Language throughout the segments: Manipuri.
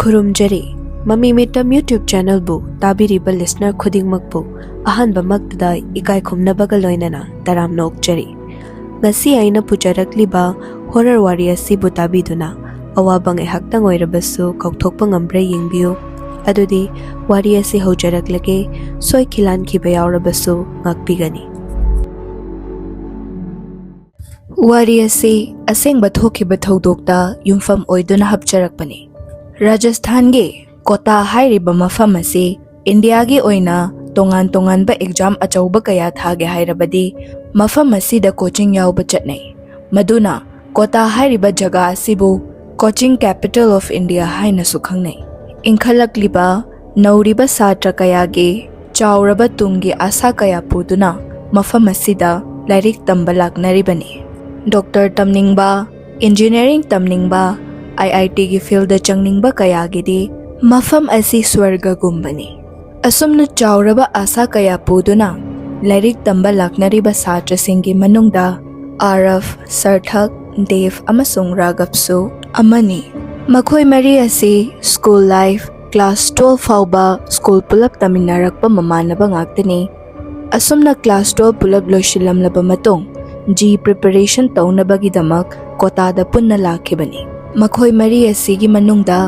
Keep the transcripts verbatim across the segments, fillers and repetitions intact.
ꯈꯨꯔꯨꯝꯖꯔꯤ꯫ ꯃꯃꯤ ꯃꯤꯠꯇꯝ YouTube ꯆꯦꯅꯦꯜꯕꯨ ꯇꯥꯕꯤꯔꯤꯕ ꯂꯤꯁꯅꯔ ꯈꯨꯗꯤꯡꯃꯛꯄꯨ ꯑꯍꯥꯟꯕꯃꯛꯇꯗ ꯏꯀꯥꯏ ꯈꯨꯝꯅꯕꯒ ꯂꯣꯏꯅꯅ ꯇꯔꯥꯝꯅ ꯑꯣꯛꯆꯔꯤ꯫ ꯉꯁꯤ ꯑꯩꯅ ꯄꯨꯖꯔꯛꯂꯤꯕ ꯍꯣꯔꯔ ꯋꯥꯔꯤ ꯑꯁꯤꯕꯨ ꯇꯥꯕꯤꯗꯨꯅ ꯑꯋꯥꯕ ꯉꯥꯏꯍꯥꯛꯇꯪ ꯑꯣꯏꯔꯕꯁꯨ ꯀꯥꯎꯊꯣꯛꯄ ꯉꯝꯕ꯭ꯔꯥ ꯌꯦꯡꯕꯤꯌꯨ꯫ ꯑꯗꯨꯗꯤ ꯋꯥꯔꯤ ꯑꯁꯤ ꯍꯧꯖꯔꯛꯂꯒꯦ꯫ ꯁꯣꯏꯈꯤ ꯂꯥꯟꯈꯤꯕ ꯌꯥꯎꯔꯕꯁꯨ ꯉꯥꯛꯄꯤꯒꯅꯤ꯫ ꯋꯥꯔꯤ ꯑꯁꯤ ꯑꯁꯦꯡꯕ ꯊꯣꯛꯈꯤꯕ ꯊꯧꯗꯣꯛꯇ ꯌꯨꯝꯐꯝ ꯑꯣꯏꯗꯨꯅ ꯍꯥꯞꯆꯔꯛꯄꯅꯤ꯫ ꯔꯥꯖꯁꯊꯥꯟꯒꯤ ꯀꯣꯇꯥ ꯍꯥꯏꯔꯤꯕ ꯃꯐꯝ ꯑꯁꯤ ꯏꯟꯗꯤꯌꯥꯒꯤ ꯑꯣꯏꯅ ꯇꯣꯉꯥꯟ ꯇꯣꯉꯥꯟꯕ ꯑꯦꯛꯖꯥꯝ ꯑꯆꯧꯕ ꯀꯌꯥ ꯊꯥꯒꯦ ꯍꯥꯏꯔꯕꯗꯤ ꯃꯐꯝ ꯑꯁꯤꯗ ꯀꯣꯆꯤꯡ ꯌꯥꯎꯕ ꯆꯠꯅꯩ꯫ ꯃꯗꯨꯅ ꯀꯣꯇꯥ ꯍꯥꯏꯔꯤꯕ ꯖꯒꯥ ꯑꯁꯤꯕꯨ Coaching Capital of India ꯍꯥꯏꯅꯁꯨ ꯈꯪꯅꯩ꯫ ꯏꯟꯈꯠꯂꯛꯂꯤꯕ ꯅꯧꯔꯤꯕ ꯁꯥꯇ꯭ꯔ ꯀꯌꯥꯒꯤ ꯆꯥꯎꯔꯕ ꯇꯨꯡꯒꯤ ꯑꯥꯁꯥ ꯀꯌꯥ ꯄꯨꯗꯨꯅ ꯃꯐꯝ ꯑꯁꯤꯗ ꯂꯥꯏꯔꯤꯛ ꯇꯝꯕ ꯂꯥꯛꯅꯔꯤꯕꯅꯤ꯫ ꯗꯣꯛꯇꯔ ꯇꯝꯅꯤꯡꯕ, ꯏꯟꯖꯤꯅꯤꯌꯥꯔꯤꯡ ꯇꯝꯅꯤꯡꯕ, IITꯒꯤ ꯐꯤꯜꯗ ꯆꯪꯅꯤꯡꯕ ꯀꯌꯥꯒꯤꯗꯤ ꯃꯐꯝ ꯑꯁꯤ ꯁ꯭ꯋꯔꯒꯒꯨꯝꯕꯅꯤ꯫ ꯑꯁꯨꯝꯅ ꯆꯥꯎꯔꯕ ꯑꯥꯁꯥ ꯀꯌꯥ ꯄꯨꯗꯨꯅ ꯂꯥꯏꯔꯤꯛ ꯇꯝꯕ ꯂꯥꯛꯅꯔꯤꯕ ꯁꯥꯇ꯭ꯔꯁꯤꯡꯒꯤ ꯃꯅꯨꯡꯗ ꯑꯥꯔꯐ, ꯁꯔꯊꯛ, ꯗꯦꯕ ꯑꯃꯁꯨꯡ ꯔꯥꯒꯕꯁꯨ ꯑꯃꯅꯤ꯫ ꯃꯈꯣꯏ ꯃꯔꯤ ꯑꯁꯤ ꯁ꯭ꯀꯨꯜ ꯂꯥꯏꯐ, ꯀ꯭ꯂꯥꯁ ꯇꯨꯋꯦꯜꯐ ꯐꯥꯎꯕ ꯁ꯭ꯀꯨꯜ ꯄꯨꯂꯞ ꯇꯝꯃꯤꯟꯅꯔꯛꯄ ꯃꯃꯥꯟꯅꯕ ꯉꯥꯛꯇꯅꯤ꯫ ꯑꯁꯨꯝꯅ ꯀ꯭ꯂꯥꯁ ꯇꯨꯋꯦꯜꯐ ꯄꯨꯂꯞ ꯂꯣꯏꯁꯤꯜꯂꯝꯂꯕ ꯃꯇꯨꯡ, ꯖꯤ ꯄ꯭ꯔꯤꯄꯦꯔꯦꯁꯟ ꯇꯧꯅꯕꯒꯤꯗꯃꯛ ꯀꯣꯇꯥꯗ ꯄꯨꯟꯅ ꯂꯥꯛꯈꯤꯕꯅꯤ꯫ ꯃꯈꯣꯏ ꯃꯔꯤ ꯑꯁꯤꯒꯤ ꯃꯅꯨꯡꯗ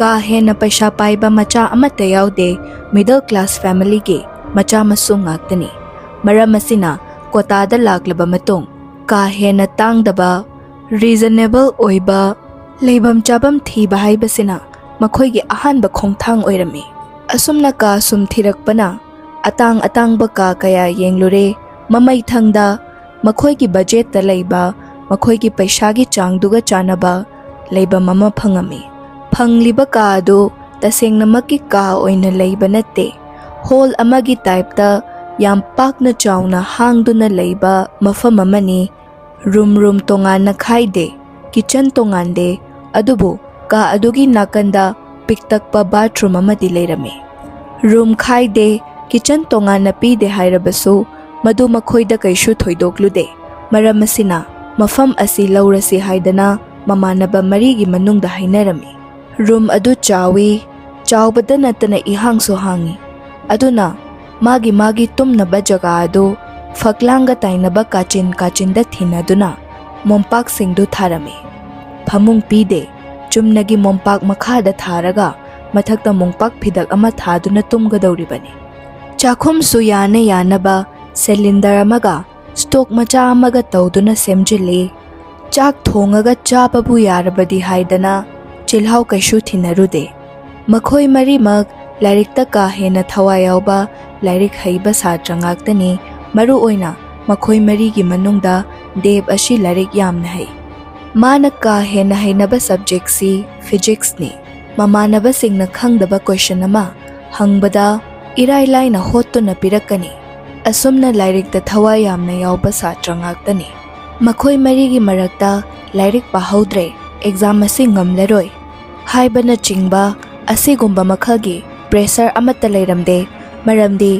ꯀꯥ ꯍꯦꯟꯅ ꯄꯩꯁꯥ ꯄꯥꯏꯕ ꯃꯆꯥ ꯑꯃꯠꯇ ꯌꯥꯎꯗꯦ꯫ ꯃꯤꯗꯜ ꯀ꯭ꯂꯥꯁ ꯐꯦꯃꯤꯂꯤꯒꯤ ꯃꯆꯥ ꯃꯁꯨ ꯉꯥꯛꯇꯅꯤ꯫ ꯃꯔꯝ ꯑꯁꯤꯅ ꯀꯣꯇꯥꯗ ꯂꯥꯛꯂꯕ ꯃꯇꯨꯡ ꯀꯥ ꯍꯦꯟꯅ ꯇꯥꯡꯗꯕ, ꯔꯤꯖꯅꯦꯕꯜ ꯑꯣꯏꯕ ꯂꯩꯐꯝ ꯆꯥꯐꯝ ꯊꯤꯕ ꯍꯥꯏꯕꯁꯤꯅ ꯃꯈꯣꯏꯒꯤ ꯑꯍꯥꯟꯕ ꯈꯣꯡꯊꯥꯡ ꯑꯣꯏꯔꯝꯃꯤ꯫ ꯑꯁꯨꯝꯅ ꯀꯥ ꯁꯨꯝ ꯊꯤꯔꯛꯄꯅ ꯑꯇꯥꯡ ꯑꯇꯥꯡꯕ ꯀꯥ ꯀꯌꯥ ꯌꯦꯡꯂꯨꯔꯦ꯫ ꯃꯃꯩꯊꯪꯗ ꯃꯈꯣꯏꯒꯤ ꯕꯖꯦꯠꯇ ꯂꯩꯕ, ꯃꯈꯣꯏꯒꯤ ꯄꯩꯁꯥꯒꯤ ꯆꯥꯡꯗꯨꯒ ꯆꯥꯟꯅꯕ ꯂꯩꯐꯝ ꯑꯃ ꯐꯪꯉꯝꯃꯤ꯫ ꯐꯪꯂꯤꯕ ꯀꯥ ꯑꯗꯨ ꯇꯁꯦꯡꯅꯃꯛꯀꯤ ꯀꯥ ꯑꯣꯏꯅ ꯂꯩꯕ ꯅꯠꯇꯦ꯫ ꯍꯣꯜ ꯑꯃꯒꯤ ꯇꯥꯏꯞꯇ ꯌꯥꯝ ꯄꯥꯛꯅ ꯆꯥꯎꯅ ꯍꯥꯡꯗꯨꯅ ꯂꯩꯕ ꯃꯐꯝ ꯑꯃꯅꯤ꯫ ꯔꯨꯝ ꯔꯨꯝ ꯇꯣꯉꯥꯟꯅ ꯈꯥꯏꯗꯦ, ꯀꯤꯆꯟ ꯇꯣꯉꯥꯟꯗꯦ, ꯑꯗꯨꯕꯨ ꯀꯥ ꯑꯗꯨꯒꯤ ꯅꯥꯀꯟꯗ ꯄꯤꯛꯇꯛꯄ ꯕꯥꯊꯔꯨꯝ ꯑꯃꯗꯤ ꯂꯩꯔꯝꯃꯤ꯫ ꯔꯨꯝ ꯈꯥꯏꯗꯦ, ꯀꯤꯆꯟ ꯇꯣꯉꯥꯟꯅ ꯄꯤꯗꯦ ꯍꯥꯏꯔꯕꯁꯨ ꯃꯗꯨ ꯃꯈꯣꯏꯗ ꯀꯩꯁꯨ ꯊꯣꯏꯗꯣꯛꯂꯨꯗꯦ꯫ ꯃꯔꯝ ꯑꯁꯤꯅ ꯃꯐꯝ ꯑꯁꯤ ꯂꯧꯔꯁꯤ ꯍꯥꯏꯗꯅ ꯃꯃꯥꯟꯅꯕ ꯃꯔꯤꯒꯤ ꯃꯅꯨꯡꯗ ꯍꯥꯏꯅꯔꯝꯃꯤ꯫ ꯔꯨꯝ ꯑꯗꯨ ꯆꯥꯎꯏ, ꯆꯥꯎꯕꯗ ꯅꯠꯇꯅ ꯏꯍꯥꯡꯁꯨ ꯍꯥꯡꯏ꯫ ꯑꯗꯨꯅ ꯃꯥꯒꯤ ꯃꯥꯒꯤ ꯇꯨꯝꯅꯕ ꯖꯒꯥ ꯑꯗꯨ ꯐꯛꯂꯥꯡꯒ ꯇꯥꯏꯅꯕ ꯀꯥꯆꯤꯟ ꯀꯥꯆꯤꯟꯗ ꯊꯤꯟꯅꯗꯨꯅ ꯃꯣꯝꯄꯥꯛꯁꯤꯡꯗꯨ ꯊꯥꯔꯝꯃꯤ꯫ ꯐꯃꯨꯡ ꯄꯤꯗꯦ, ꯆꯨꯝꯅꯒꯤ ꯃꯣꯝꯄꯥꯛ ꯃꯈꯥꯗ ꯊꯥꯔꯒ ꯃꯊꯛꯇ ꯃꯣꯝꯄꯥꯛ ꯐꯤꯗꯛ ꯑꯃ ꯊꯥꯗꯨꯅ ꯇꯨꯝꯒꯗꯧꯔꯤꯕꯅꯤ꯫ ꯆꯥꯛꯈꯨꯝꯁꯨ ꯌꯥꯅ ꯌꯥꯅꯕ ꯁꯤꯂꯤꯟꯗꯔ ꯑꯃꯒ ꯁ꯭ꯇꯣꯛ ꯃꯆꯥ ꯑꯃꯒ ꯇꯧꯗꯨꯅ ꯁꯦꯝꯖꯤꯜꯂꯤ꯫ ꯆꯥꯛ ꯊꯣꯡꯉꯒ ꯆꯥꯕꯕꯨ ꯌꯥꯔꯕꯗꯤ ꯍꯥꯏꯗꯅ ꯆꯤꯜꯍꯥꯎ ꯀꯩꯁꯨ ꯊꯤꯟꯅꯔꯨꯗꯦ꯫ ꯃꯈꯣꯏ ꯃꯔꯤꯃꯛ ꯂꯥꯏꯔꯤꯛꯇ ꯀꯥ ꯍꯦꯟꯅ ꯊꯋꯥꯏ ꯌꯥꯎꯕ ꯂꯥꯏꯔꯤꯛ ꯍꯩꯕ ꯁꯥꯇ꯭ꯔ ꯉꯥꯛꯇꯅꯤ꯫ ꯃꯔꯨꯑꯣꯏꯅ ꯃꯈꯣꯏ ꯃꯔꯤꯒꯤ ꯃꯅꯨꯡꯗ ꯗꯦꯕ ꯑꯁꯤ ꯂꯥꯏꯔꯤꯛ ꯌꯥꯝꯅ ꯍꯩ꯫ ꯃꯥꯅ ꯀꯥ ꯍꯦꯟꯅ ꯍꯩꯅꯕ ꯁꯕꯖꯦꯛꯁꯤ ꯐꯤꯖꯤꯛꯁꯅꯤ꯫ ꯃꯃꯥꯟꯅꯕꯁꯤꯡꯅ ꯈꯪꯗꯕ ꯀꯣꯏꯁꯟ ꯑꯃ ꯍꯪꯕꯗ ꯏꯔꯥꯏ ꯂꯥꯏꯅ ꯍꯣꯠꯇꯨꯅ ꯄꯤꯔꯛꯀꯅꯤ꯫ ꯑꯁꯨꯝꯅ ꯂꯥꯏꯔꯤꯛꯇ ꯊꯋꯥꯏ ꯌꯥꯝꯅ ꯌꯥꯎꯕ ꯁꯥꯇ꯭ꯔ ꯉꯥꯛꯇꯅꯤ꯫ ꯃꯈꯣꯏ ꯃꯔꯤꯒꯤ ꯃꯔꯛꯇ ꯂꯥꯏꯔꯤꯛ ꯄꯥꯍꯧꯗ꯭ꯔꯦ, ꯑꯦꯛꯖꯥꯝ ꯑꯁꯤ ꯉꯝꯂꯔꯣꯏ ꯍꯥꯏꯕꯅꯆꯤꯡꯕ ꯑꯁꯤꯒꯨꯝꯕ ꯃꯈꯜꯒꯤ ꯄ꯭ꯔꯦꯁꯔ ꯑꯃꯠꯇ ꯂꯩꯔꯝꯗꯦ꯫ ꯃꯔꯝꯗꯤ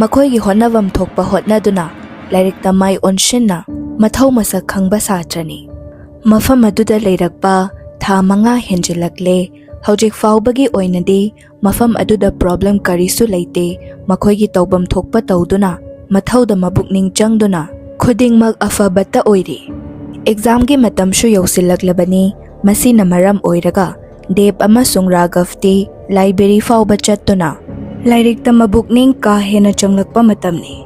ꯃꯈꯣꯏꯒꯤ ꯍꯣꯠꯅꯐꯝ ꯊꯣꯛꯄ ꯍꯣꯠꯅꯗꯨꯅ ꯂꯥꯏꯔꯤꯛꯇ ꯃꯥꯏ ꯑꯣꯟꯁꯤꯟꯅ ꯃꯊꯧ ꯃꯁꯛ ꯈꯪꯕ ꯁꯥꯇ꯭ꯔꯅꯤ꯫ ꯃꯐꯝ ꯑꯗꯨꯗ ꯂꯩꯔꯛꯄ ꯊꯥ ꯃꯉꯥ ꯍꯦꯟꯖꯤꯜꯂꯛꯂꯦ꯫ ꯍꯧꯖꯤꯛ ꯐꯥꯎꯕꯒꯤ ꯑꯣꯏꯅꯗꯤ ꯃꯐꯝ ꯑꯗꯨꯗ ꯄ꯭ꯔꯣꯕ꯭ꯂꯦꯝ ꯀꯔꯤꯁꯨ ꯂꯩꯇꯦ꯫ ꯃꯈꯣꯏꯒꯤ ꯇꯧꯐꯝ ꯊꯣꯛꯄ ꯇꯧꯗꯨꯅ, ꯃꯊꯧꯗ ꯃꯕꯨꯛꯅꯤꯡ ꯆꯪꯗꯨꯅ ꯈꯨꯗꯤꯡꯃꯛ ꯑꯐꯕꯇ ꯑꯣꯏꯔꯤ꯫ ꯑꯦꯛꯖꯥꯝꯒꯤ ꯃꯇꯝꯁꯨ ꯌꯧꯁꯤꯜꯂꯛꯂꯕꯅꯤ꯫ ꯃꯁꯤꯅ ꯃꯔꯝ ꯑꯣꯏꯔꯒ ꯗꯦꯕ ꯑꯃꯁꯨꯡ ꯔꯥꯘꯕꯇꯤ ꯂꯥꯏꯕ꯭ꯔꯦꯔꯤ ꯐꯥꯎꯕ ꯆꯠꯇꯨꯅ ꯂꯥꯏꯔꯤꯛꯇ ꯃꯕꯨꯛꯅꯤꯡ ꯀꯥ ꯍꯦꯟꯅ ꯆꯪꯂꯛꯄ ꯃꯇꯝꯅꯤ꯫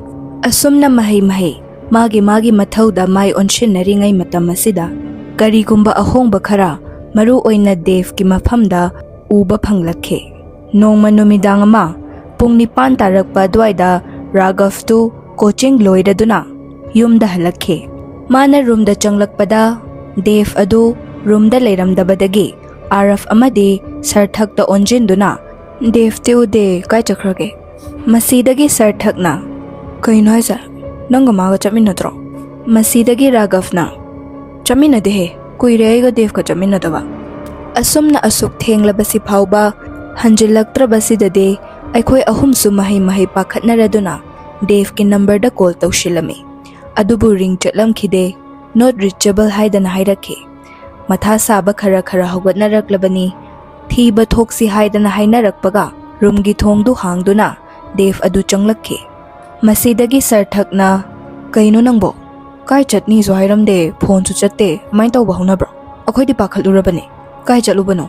ꯑꯁꯨꯝꯅ ꯃꯍꯩ ꯃꯍꯩ ꯃꯥꯒꯤ ꯃꯥꯒꯤ ꯃꯊꯧꯗ ꯃꯥꯏ ꯑꯣꯟꯁꯤꯟꯅꯔꯤꯉꯩ ꯃꯇꯝ ꯑꯁꯤꯗ ꯀꯔꯤꯒꯨꯝꯕ ꯑꯍꯣꯡꯕ ꯈꯔ, ꯃꯔꯨ ꯑꯣꯏꯅ ꯗꯦꯕꯀꯤ ꯃꯐꯝꯗ ꯎꯕ ꯐꯪꯂꯛꯈꯤ꯫ ꯅꯣꯡꯃ ꯅꯨꯃꯤꯗꯥꯡ ꯑꯃ ꯄꯨꯡ ꯅꯤꯄꯥꯟ ꯇꯥꯔꯛꯄ ꯑꯗꯨꯋꯥꯏꯗ ꯔꯥꯘꯕꯇꯨ ꯀꯣꯆꯤꯡ ꯂꯣꯏꯔꯗꯨꯅ ꯌꯨꯝꯗ ꯍꯜꯂꯛꯈꯤ꯫ ꯃꯥꯅ ꯔꯨꯝꯗ ꯆꯪꯂꯛꯄꯗ ꯗꯦꯕ ꯑꯗꯨ ꯔꯨꯝꯗ ꯂꯩꯔꯝꯗꯕꯗꯒꯤ ꯑꯥꯔꯐ ꯑꯃꯗꯤ ꯁꯔꯊꯛꯇ ꯑꯣꯟꯁꯤꯟꯗꯨꯅ, "ꯗꯦꯕꯇꯤ ꯎꯗꯦ, ꯀꯥꯏ ꯆꯠꯈ꯭ꯔꯒꯦ?" ꯃꯁꯤꯗꯒꯤ ꯁꯔꯊꯛꯅ, "ꯀꯩꯅꯣ ꯍꯥꯏꯁꯦ? ꯅꯪꯒ ꯃꯥꯒ ꯆꯠꯃꯤꯟꯅꯗ꯭ꯔꯣ?" ꯃꯁꯤꯗꯒꯤ ꯔꯥꯘꯕꯅ, "ꯆꯠꯃꯤꯟꯅꯗꯦꯍꯦ, ꯀꯨꯏꯔꯦ ꯑꯩꯒ ꯗꯦꯕꯀ ꯆꯠꯃꯤꯟꯅꯗꯕ꯫ ꯑꯁꯨꯝꯅ ꯑꯁꯨꯛ ꯊꯦꯡꯂꯕꯁꯤ ꯐꯥꯎꯕ ꯍꯟꯖꯤꯜꯂꯛꯇ꯭ꯔꯕꯁꯤꯗꯗꯤ ꯑꯩꯈꯣꯏ ꯑꯍꯨꯝꯁꯨ ꯃꯍꯩ ꯃꯍꯩ ꯄꯥꯈꯠꯅꯔꯗꯨꯅ ꯗꯦꯕꯀꯤ ꯅꯝꯕꯔꯗ ꯀꯣꯜ ꯇꯧꯁꯤꯜꯂꯝꯃꯤ꯫ ꯑꯗꯨꯕꯨ ꯔꯤꯡ ꯆꯠꯂꯝꯈꯤꯗꯦ, not reachable ꯍꯥꯏꯗꯅ ꯍꯥꯏꯔꯛꯈꯤ꯫ ꯃꯊꯥ ꯁꯥꯕ ꯈꯔ ꯈꯔ ꯍꯧꯒꯠꯅꯔꯛꯂꯕꯅꯤ꯫ ꯊꯤꯕ ꯊꯣꯛꯁꯤ ꯍꯥꯏꯗꯅ ꯍꯥꯏꯅꯔꯛꯄꯒ ꯔꯨꯝꯒꯤ ꯊꯣꯡꯗꯨ ꯍꯥꯡꯗꯨꯅ ꯗꯦꯕ ꯑꯗꯨ ꯆꯪꯂꯛꯈꯤ꯫ ꯃꯁꯤꯗꯒꯤ ꯁꯥꯔꯊꯛꯅ, "ꯀꯩꯅꯣ ꯅꯪꯕꯣ? ꯀꯥꯏ ꯆꯠꯅꯤꯁꯨ ꯍꯥꯏꯔꯝꯗꯦ, ꯐꯣꯟꯁꯨ ꯆꯠꯇꯦ, ꯀꯃꯥꯏꯅ ꯇꯧꯕ ꯍꯧꯅꯕ꯭ꯔꯣ? ꯑꯩꯈꯣꯏꯗꯤ ꯄꯥꯈꯠꯂꯨꯔꯕꯅꯦ꯫ ꯀꯥꯏ ꯆꯠꯂꯨꯕꯅꯣ?"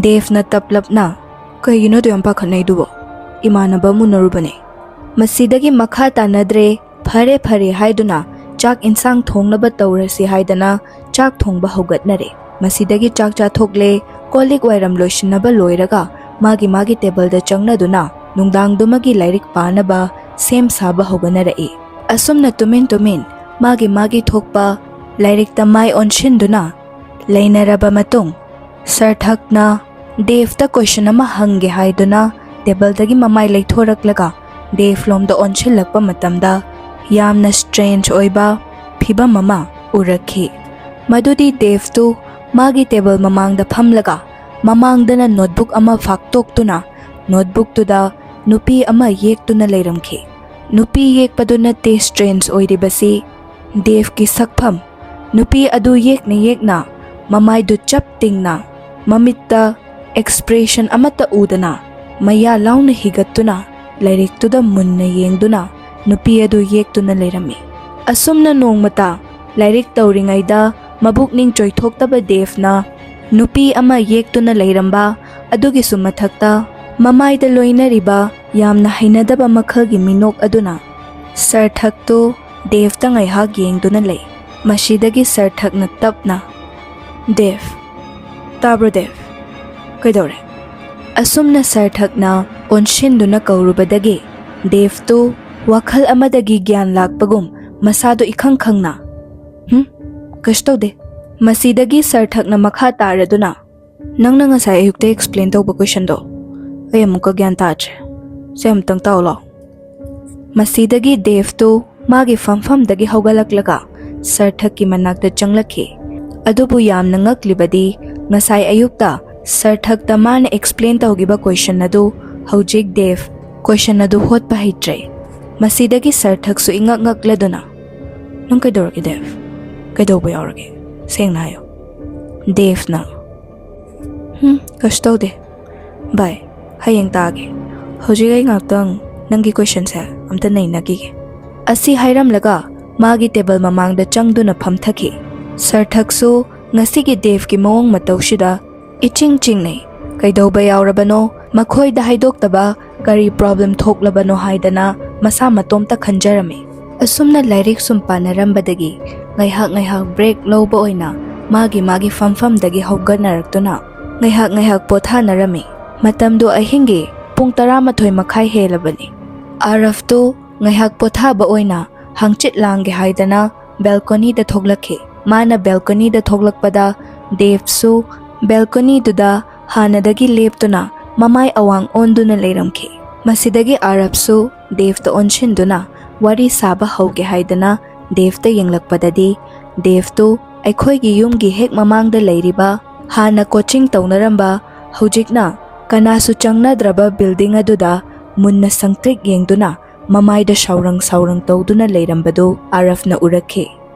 ꯗꯦꯕꯅ ꯇꯞꯂꯞꯅ, "ꯀꯩꯒꯤꯅꯣ ꯑꯗꯨ ꯌꯥꯝ ꯄꯥꯈꯠꯅꯩꯗꯨꯕꯣ? ꯏꯃꯥꯟꯅꯕ ꯑꯃ ꯎꯅꯔꯨꯕꯅꯦ꯫" ꯃꯁꯤꯗꯒꯤ ꯃꯈꯥ ꯇꯥꯅꯗ꯭ꯔꯦ꯫ "ꯐꯔꯦ ꯐꯔꯦ" ꯍꯥꯏꯗꯨꯅ ꯆꯥꯛ ꯏꯟꯁꯥꯡ ꯊꯣꯡꯅꯕ ꯇꯧꯔꯁꯤ ꯍꯥꯏꯗꯅ ꯆꯥꯛ ꯊꯣꯡꯕ ꯍꯧꯒꯠꯅꯔꯦ꯫ ꯃꯁꯤꯗꯒꯤ ꯆꯥꯛ ꯆꯥꯊꯣꯛꯂꯦ, ꯀꯣꯜ ꯂꯤꯛ ꯋꯥꯏꯔꯝ ꯂꯣꯏꯁꯤꯟꯅꯕ ꯂꯣꯏꯔꯒ ꯃꯥꯒꯤ ꯃꯥꯒꯤ ꯇꯦꯕꯜꯗ ꯆꯪꯅꯗꯨꯅ ꯅꯨꯡꯗꯥꯡꯗꯨꯃꯒꯤ ꯂꯥꯏꯔꯤꯛ ꯄꯥꯅꯕ ꯁꯦꯝ ꯁꯥꯕ ꯍꯧꯒꯠꯅꯔꯛꯏ꯫ ꯑꯁꯨꯝꯅ ꯇꯨꯃꯤꯟ ꯇꯨꯃꯤꯟ ꯃꯥꯒꯤ ꯃꯥꯒꯤ ꯊꯣꯛꯄ ꯂꯥꯏꯔꯤꯛꯇ ꯃꯥꯏ ꯑꯣꯟꯁꯤꯟꯗꯨꯅ ꯂꯩꯅꯔꯕ ꯃꯇꯨꯡ, ꯁꯥꯔꯊꯛꯅ ꯗꯦꯕꯇ ꯀꯣꯏꯁꯟ ꯑꯃ ꯍꯪꯒꯦ ꯍꯥꯏꯗꯨꯅ ꯇꯦꯕꯜꯗꯒꯤ ꯃꯃꯥꯏ ꯂꯩꯊꯣꯔꯛꯂꯒ ꯗꯦꯕ ꯂꯣꯝꯗ ꯑꯣꯟꯁꯤꯜꯂꯛꯄ ꯃꯇꯝꯗ ꯌꯥꯝꯅ ꯁ꯭ꯇ꯭ꯔꯦꯟꯖ ꯑꯣꯏꯕ ꯐꯤꯚꯝ ꯑꯃ ꯎꯔꯛꯈꯤ꯫ ꯃꯗꯨꯗꯤ ꯗꯦꯕꯇꯨ ꯃꯥꯒꯤ ꯇꯦꯕꯜ ꯃꯃꯥꯡꯗ ꯐꯝꯂꯒ ꯃꯃꯥꯡꯗꯅ ꯅꯣꯠꯕꯨꯛ ꯑꯃ ꯐꯥꯛꯇꯣꯛꯇꯨꯅ ꯅꯣꯠꯕꯨꯛꯇꯨꯗ ꯅꯨꯄꯤ ꯑꯃ ꯌꯦꯛꯇꯨꯅ ꯂꯩꯔꯝꯈꯤ꯫ ꯅꯨꯄꯤ ꯌꯦꯛꯄꯗꯨ ꯅꯠꯇꯦ ꯁ꯭ꯇ꯭ꯔꯦꯟꯖ ꯑꯣꯏꯔꯤꯕꯁꯤ, ꯗꯦꯕꯀꯤ ꯁꯛꯐꯝ꯫ ꯅꯨꯄꯤ ꯑꯗꯨ ꯌꯦꯛꯅ ꯌꯦꯛꯅ ꯃꯃꯥꯏꯗꯨ ꯆꯞ ꯇꯤꯡꯅ, ꯃꯃꯤꯠꯇ ꯑꯦꯛꯁꯄ꯭ꯔꯦꯁꯟ ꯑꯃꯠꯇ ꯎꯗꯅ, ꯃꯌꯥ ꯂꯥꯎꯅ ꯍꯤꯒꯠꯇꯨꯅ ꯂꯥꯏꯔꯤꯛꯇꯨꯗ ꯃꯨꯟꯅ ꯌꯦꯡꯗꯨꯅ ꯅꯨꯄꯤ ꯑꯗꯨ ꯌꯦꯛꯇꯨꯅ ꯂꯩꯔꯝꯃꯤ꯫ ꯑꯁꯨꯝꯅ ꯅꯣꯡꯃꯇ ꯂꯥꯏꯔꯤꯛ ꯇꯧꯔꯤꯉꯩꯗ ꯃꯕꯨꯛꯅꯤꯡ ꯆꯣꯏꯊꯣꯛꯇꯕ ꯗꯦꯕꯅ ꯅꯨꯄꯤ ꯑꯃ ꯌꯦꯛꯇꯨꯅ ꯂꯩꯔꯝꯕ ꯑꯗꯨꯒꯤꯁꯨ ꯃꯊꯛꯇ ꯃꯃꯥꯏꯗ ꯂꯣꯏꯅꯔꯤꯕ ꯌꯥꯝꯅ ꯍꯩꯅꯗꯕ ꯃꯈꯜꯒꯤ ꯃꯤꯅꯣꯛ ꯑꯗꯨꯅ ꯁꯥꯔꯊꯛꯇꯨ ꯗꯦꯕꯇ ꯉꯥꯏꯍꯥꯛ ꯌꯦꯡꯗꯨꯅ ꯂꯩ꯫ ꯃꯁꯤꯗꯒꯤ ꯁꯥꯔꯊꯛꯅ ꯇꯞꯅ, "ꯗꯦꯕ, ꯇꯥꯕ꯭ꯔꯣ ꯗꯦꯕ? ꯀꯩꯗꯧꯔꯦ?" ꯑꯁꯨꯝꯅ ꯁꯥꯔꯊꯛꯅ ꯑꯣꯟꯁꯤꯟꯗꯨꯅ ꯀꯧꯔꯨꯕꯗꯒꯤ ꯗꯦꯕꯇꯨ ꯋꯥꯈꯜ ꯑꯃꯗꯒꯤ ꯒ꯭ꯌꯥꯟ ꯂꯥꯛꯄꯒꯨꯝ ꯃꯁꯥꯗꯨ ꯏꯈꯪ ꯈꯪꯅ, "ꯍꯨꯝ, ꯀꯩꯁꯨ ꯇꯧꯗꯦ꯫" ꯃꯁꯤꯗꯒꯤ ꯁꯥꯔꯊꯛꯅ ꯃꯈꯥ ꯇꯥꯔꯗꯨꯅ, "ꯅꯪꯅ ꯉꯁꯥꯏ ꯑꯌꯨꯛꯇ ꯑꯦꯛꯁꯄ꯭ꯂꯦꯟ ꯇꯧꯕ ꯀꯣꯏꯁꯟꯗꯣ ꯑꯩ ꯑꯃꯨꯛꯀ ꯒ꯭ꯌꯥꯟ ꯇꯥꯗ꯭ꯔꯦ꯫ ꯁꯦ ꯑꯃꯨꯛꯇꯪ ꯇꯥꯎ ꯂꯥꯎ꯫" ꯃꯁꯤꯗꯒꯤ ꯗꯦꯕꯇꯨ ꯃꯥꯒꯤ ꯐꯝꯐꯝꯗꯒꯤ ꯍꯧꯒꯠꯂꯛꯂꯒ ꯁꯥꯔꯊꯛꯀꯤ ꯃꯅꯥꯛꯇ ꯆꯪꯂꯛꯈꯤ꯫ ꯑꯗꯨꯕꯨ ꯌꯥꯝꯅ ꯉꯛꯂꯤꯕꯗꯤ ꯉꯁꯥꯏ ꯑꯌꯨꯛꯇ ꯁꯥꯔꯊꯛꯇ ꯃꯥꯅ ꯑꯦꯛꯁꯄ꯭ꯂꯦꯟ ꯇꯧꯈꯤꯕ ꯀꯣꯏꯁꯟ ꯑꯗꯨ ꯍꯧꯖꯤꯛ ꯗꯦꯕ ꯀꯣꯏꯁꯟ ꯑꯗꯨ ꯍꯣꯠꯄ ꯍꯩꯇ꯭ꯔꯦ꯫ ꯃꯁꯤꯗꯒꯤ ꯁꯥꯔꯊꯛꯁꯨ ꯏꯉꯛ ꯉꯛꯂꯗꯨꯅ, "ꯅꯪ ꯀꯩꯗꯧꯔꯒꯦ ꯗꯦꯕ? ꯀꯩꯗꯧꯕ ꯌꯥꯎꯔꯒꯦ? ꯁꯦꯡꯅ ꯍꯥꯏꯌꯨ꯫" ꯗꯦꯕꯅ, ꯎꯝ, ꯀꯩꯁꯨ ꯇꯧꯗꯦ꯫ ꯚꯥꯏ, ꯍꯌꯦꯡ ꯇꯥꯒꯦ꯫ ꯍꯧꯖꯤꯛ ꯑꯩ ꯉꯥꯛꯇꯪ ꯅꯪꯒꯤ questionꯁꯦ ꯑꯝꯇ ꯅꯩꯅꯈꯤꯒꯦ꯫ ꯑꯁꯤ ꯍꯥꯏꯔꯝꯂꯒ ꯃꯥꯒꯤ table ꯃꯃꯥꯡꯗ ꯆꯪꯗꯨꯅ ꯐꯝꯊꯈꯤ꯫ ꯁꯔꯊꯛꯁꯨ ꯉꯁꯤꯒꯤ ꯗꯦꯚꯀꯤ ꯃꯑꯣꯡ ꯃꯇꯧꯁꯤꯗ ꯏꯆꯤꯡ ꯆꯤꯡꯅꯩ꯫ ꯀꯩꯗꯧꯕ ꯌꯥꯎꯔꯕꯅꯣ? ꯃꯈꯣꯏꯗ ꯍꯥꯏꯗꯣꯛꯇꯕ ꯀꯔꯤ problem ꯊꯣꯛꯂꯕꯅꯣ ꯍꯥꯏꯗꯅ ꯃꯁꯥ ꯃꯇꯣꯝꯇ ꯈꯟꯖꯔꯝꯃꯤ꯫ ꯑꯁꯨꯝꯅ ꯂꯥꯏꯔꯤꯛ ꯁꯨꯝ ꯄꯥꯅꯔꯝꯕꯗꯒꯤ ꯉꯥꯏꯍꯥꯛ ꯉꯥꯏꯍꯥꯛ break ꯂꯧꯕ ꯑꯣꯏꯅ ꯃꯥꯒꯤ ꯃꯥꯒꯤ ꯐꯝꯐꯝꯗꯒꯤ ꯍꯧꯒꯠꯅꯔꯛꯇꯨꯅ ꯉꯥꯏꯍꯥꯛ ꯉꯥꯏꯍꯥꯛ ꯄꯣꯊꯥꯅꯔꯝꯃꯤ꯫ ꯃꯇꯝꯗꯨ ꯑꯍꯤꯡꯒꯤ ꯄꯨꯡ ꯇꯔꯥꯃꯥꯊꯣꯏ ꯃꯈꯥꯏ ꯍꯦꯜꯂꯕꯅꯤ꯫ ꯑꯥꯔꯐꯇꯨ ꯉꯥꯏꯍꯥꯛ ꯄꯣꯊꯥꯕ ꯑꯣꯏꯅ ꯍꯪꯆꯤꯠ ꯂꯥꯡꯒꯦ ꯍꯥꯏꯗꯅ balconyꯗ ꯊꯣꯛꯂꯛꯈꯤ꯫ ꯃꯥꯅ balconyꯗ ꯊꯣꯛꯂꯛꯄꯗ ꯗꯦꯚꯁꯨ balconyꯗꯨꯗ ꯍꯥꯟꯅꯗꯒꯤ ꯂꯦꯞꯇꯨꯅ ꯃꯃꯥꯏ ꯑꯋꯥꯡ ꯑꯣꯟꯗꯨꯅ ꯂꯩꯔꯝꯈꯤ꯫ ꯃꯁꯤꯗꯒꯤ ꯑꯥꯔꯐꯁꯨ ꯗꯦꯚꯇ ꯑꯣꯟꯁꯤꯟꯗꯨꯅ ꯋꯥꯔꯤ ꯁꯥꯕ ꯍꯧꯒꯦ ꯍꯥꯏꯗꯅ ꯗꯦꯚꯇ ꯌꯦꯡꯂꯛꯄꯗꯗꯤ ꯗꯦꯚꯇꯨ ꯑꯩꯈꯣꯏꯒꯤ ꯌꯨꯝꯒꯤ ꯍꯦꯛ ꯃꯃꯥꯡꯗ ꯂꯩꯔꯤꯕ ꯍꯥꯟꯅ coaching ꯇꯧꯅꯔꯝꯕ, ꯍꯧꯖꯤꯛꯅ ꯀꯅꯥꯁꯨ ꯆꯪꯅꯗ꯭ꯔꯕ building ꯑꯗꯨꯗ ꯃꯨꯟꯅ ꯁꯪꯇ꯭ꯔꯤꯛ ꯌꯦꯡꯗꯨꯅ ꯃꯃꯥꯏꯗ ꯁꯥꯎꯔꯪ ꯁꯥꯎꯔꯪ ꯇꯧꯗꯨꯅ ꯂꯩꯔꯝꯕꯗꯨ ꯑꯥꯔꯐꯅ ꯎꯔꯛꯈꯤ꯫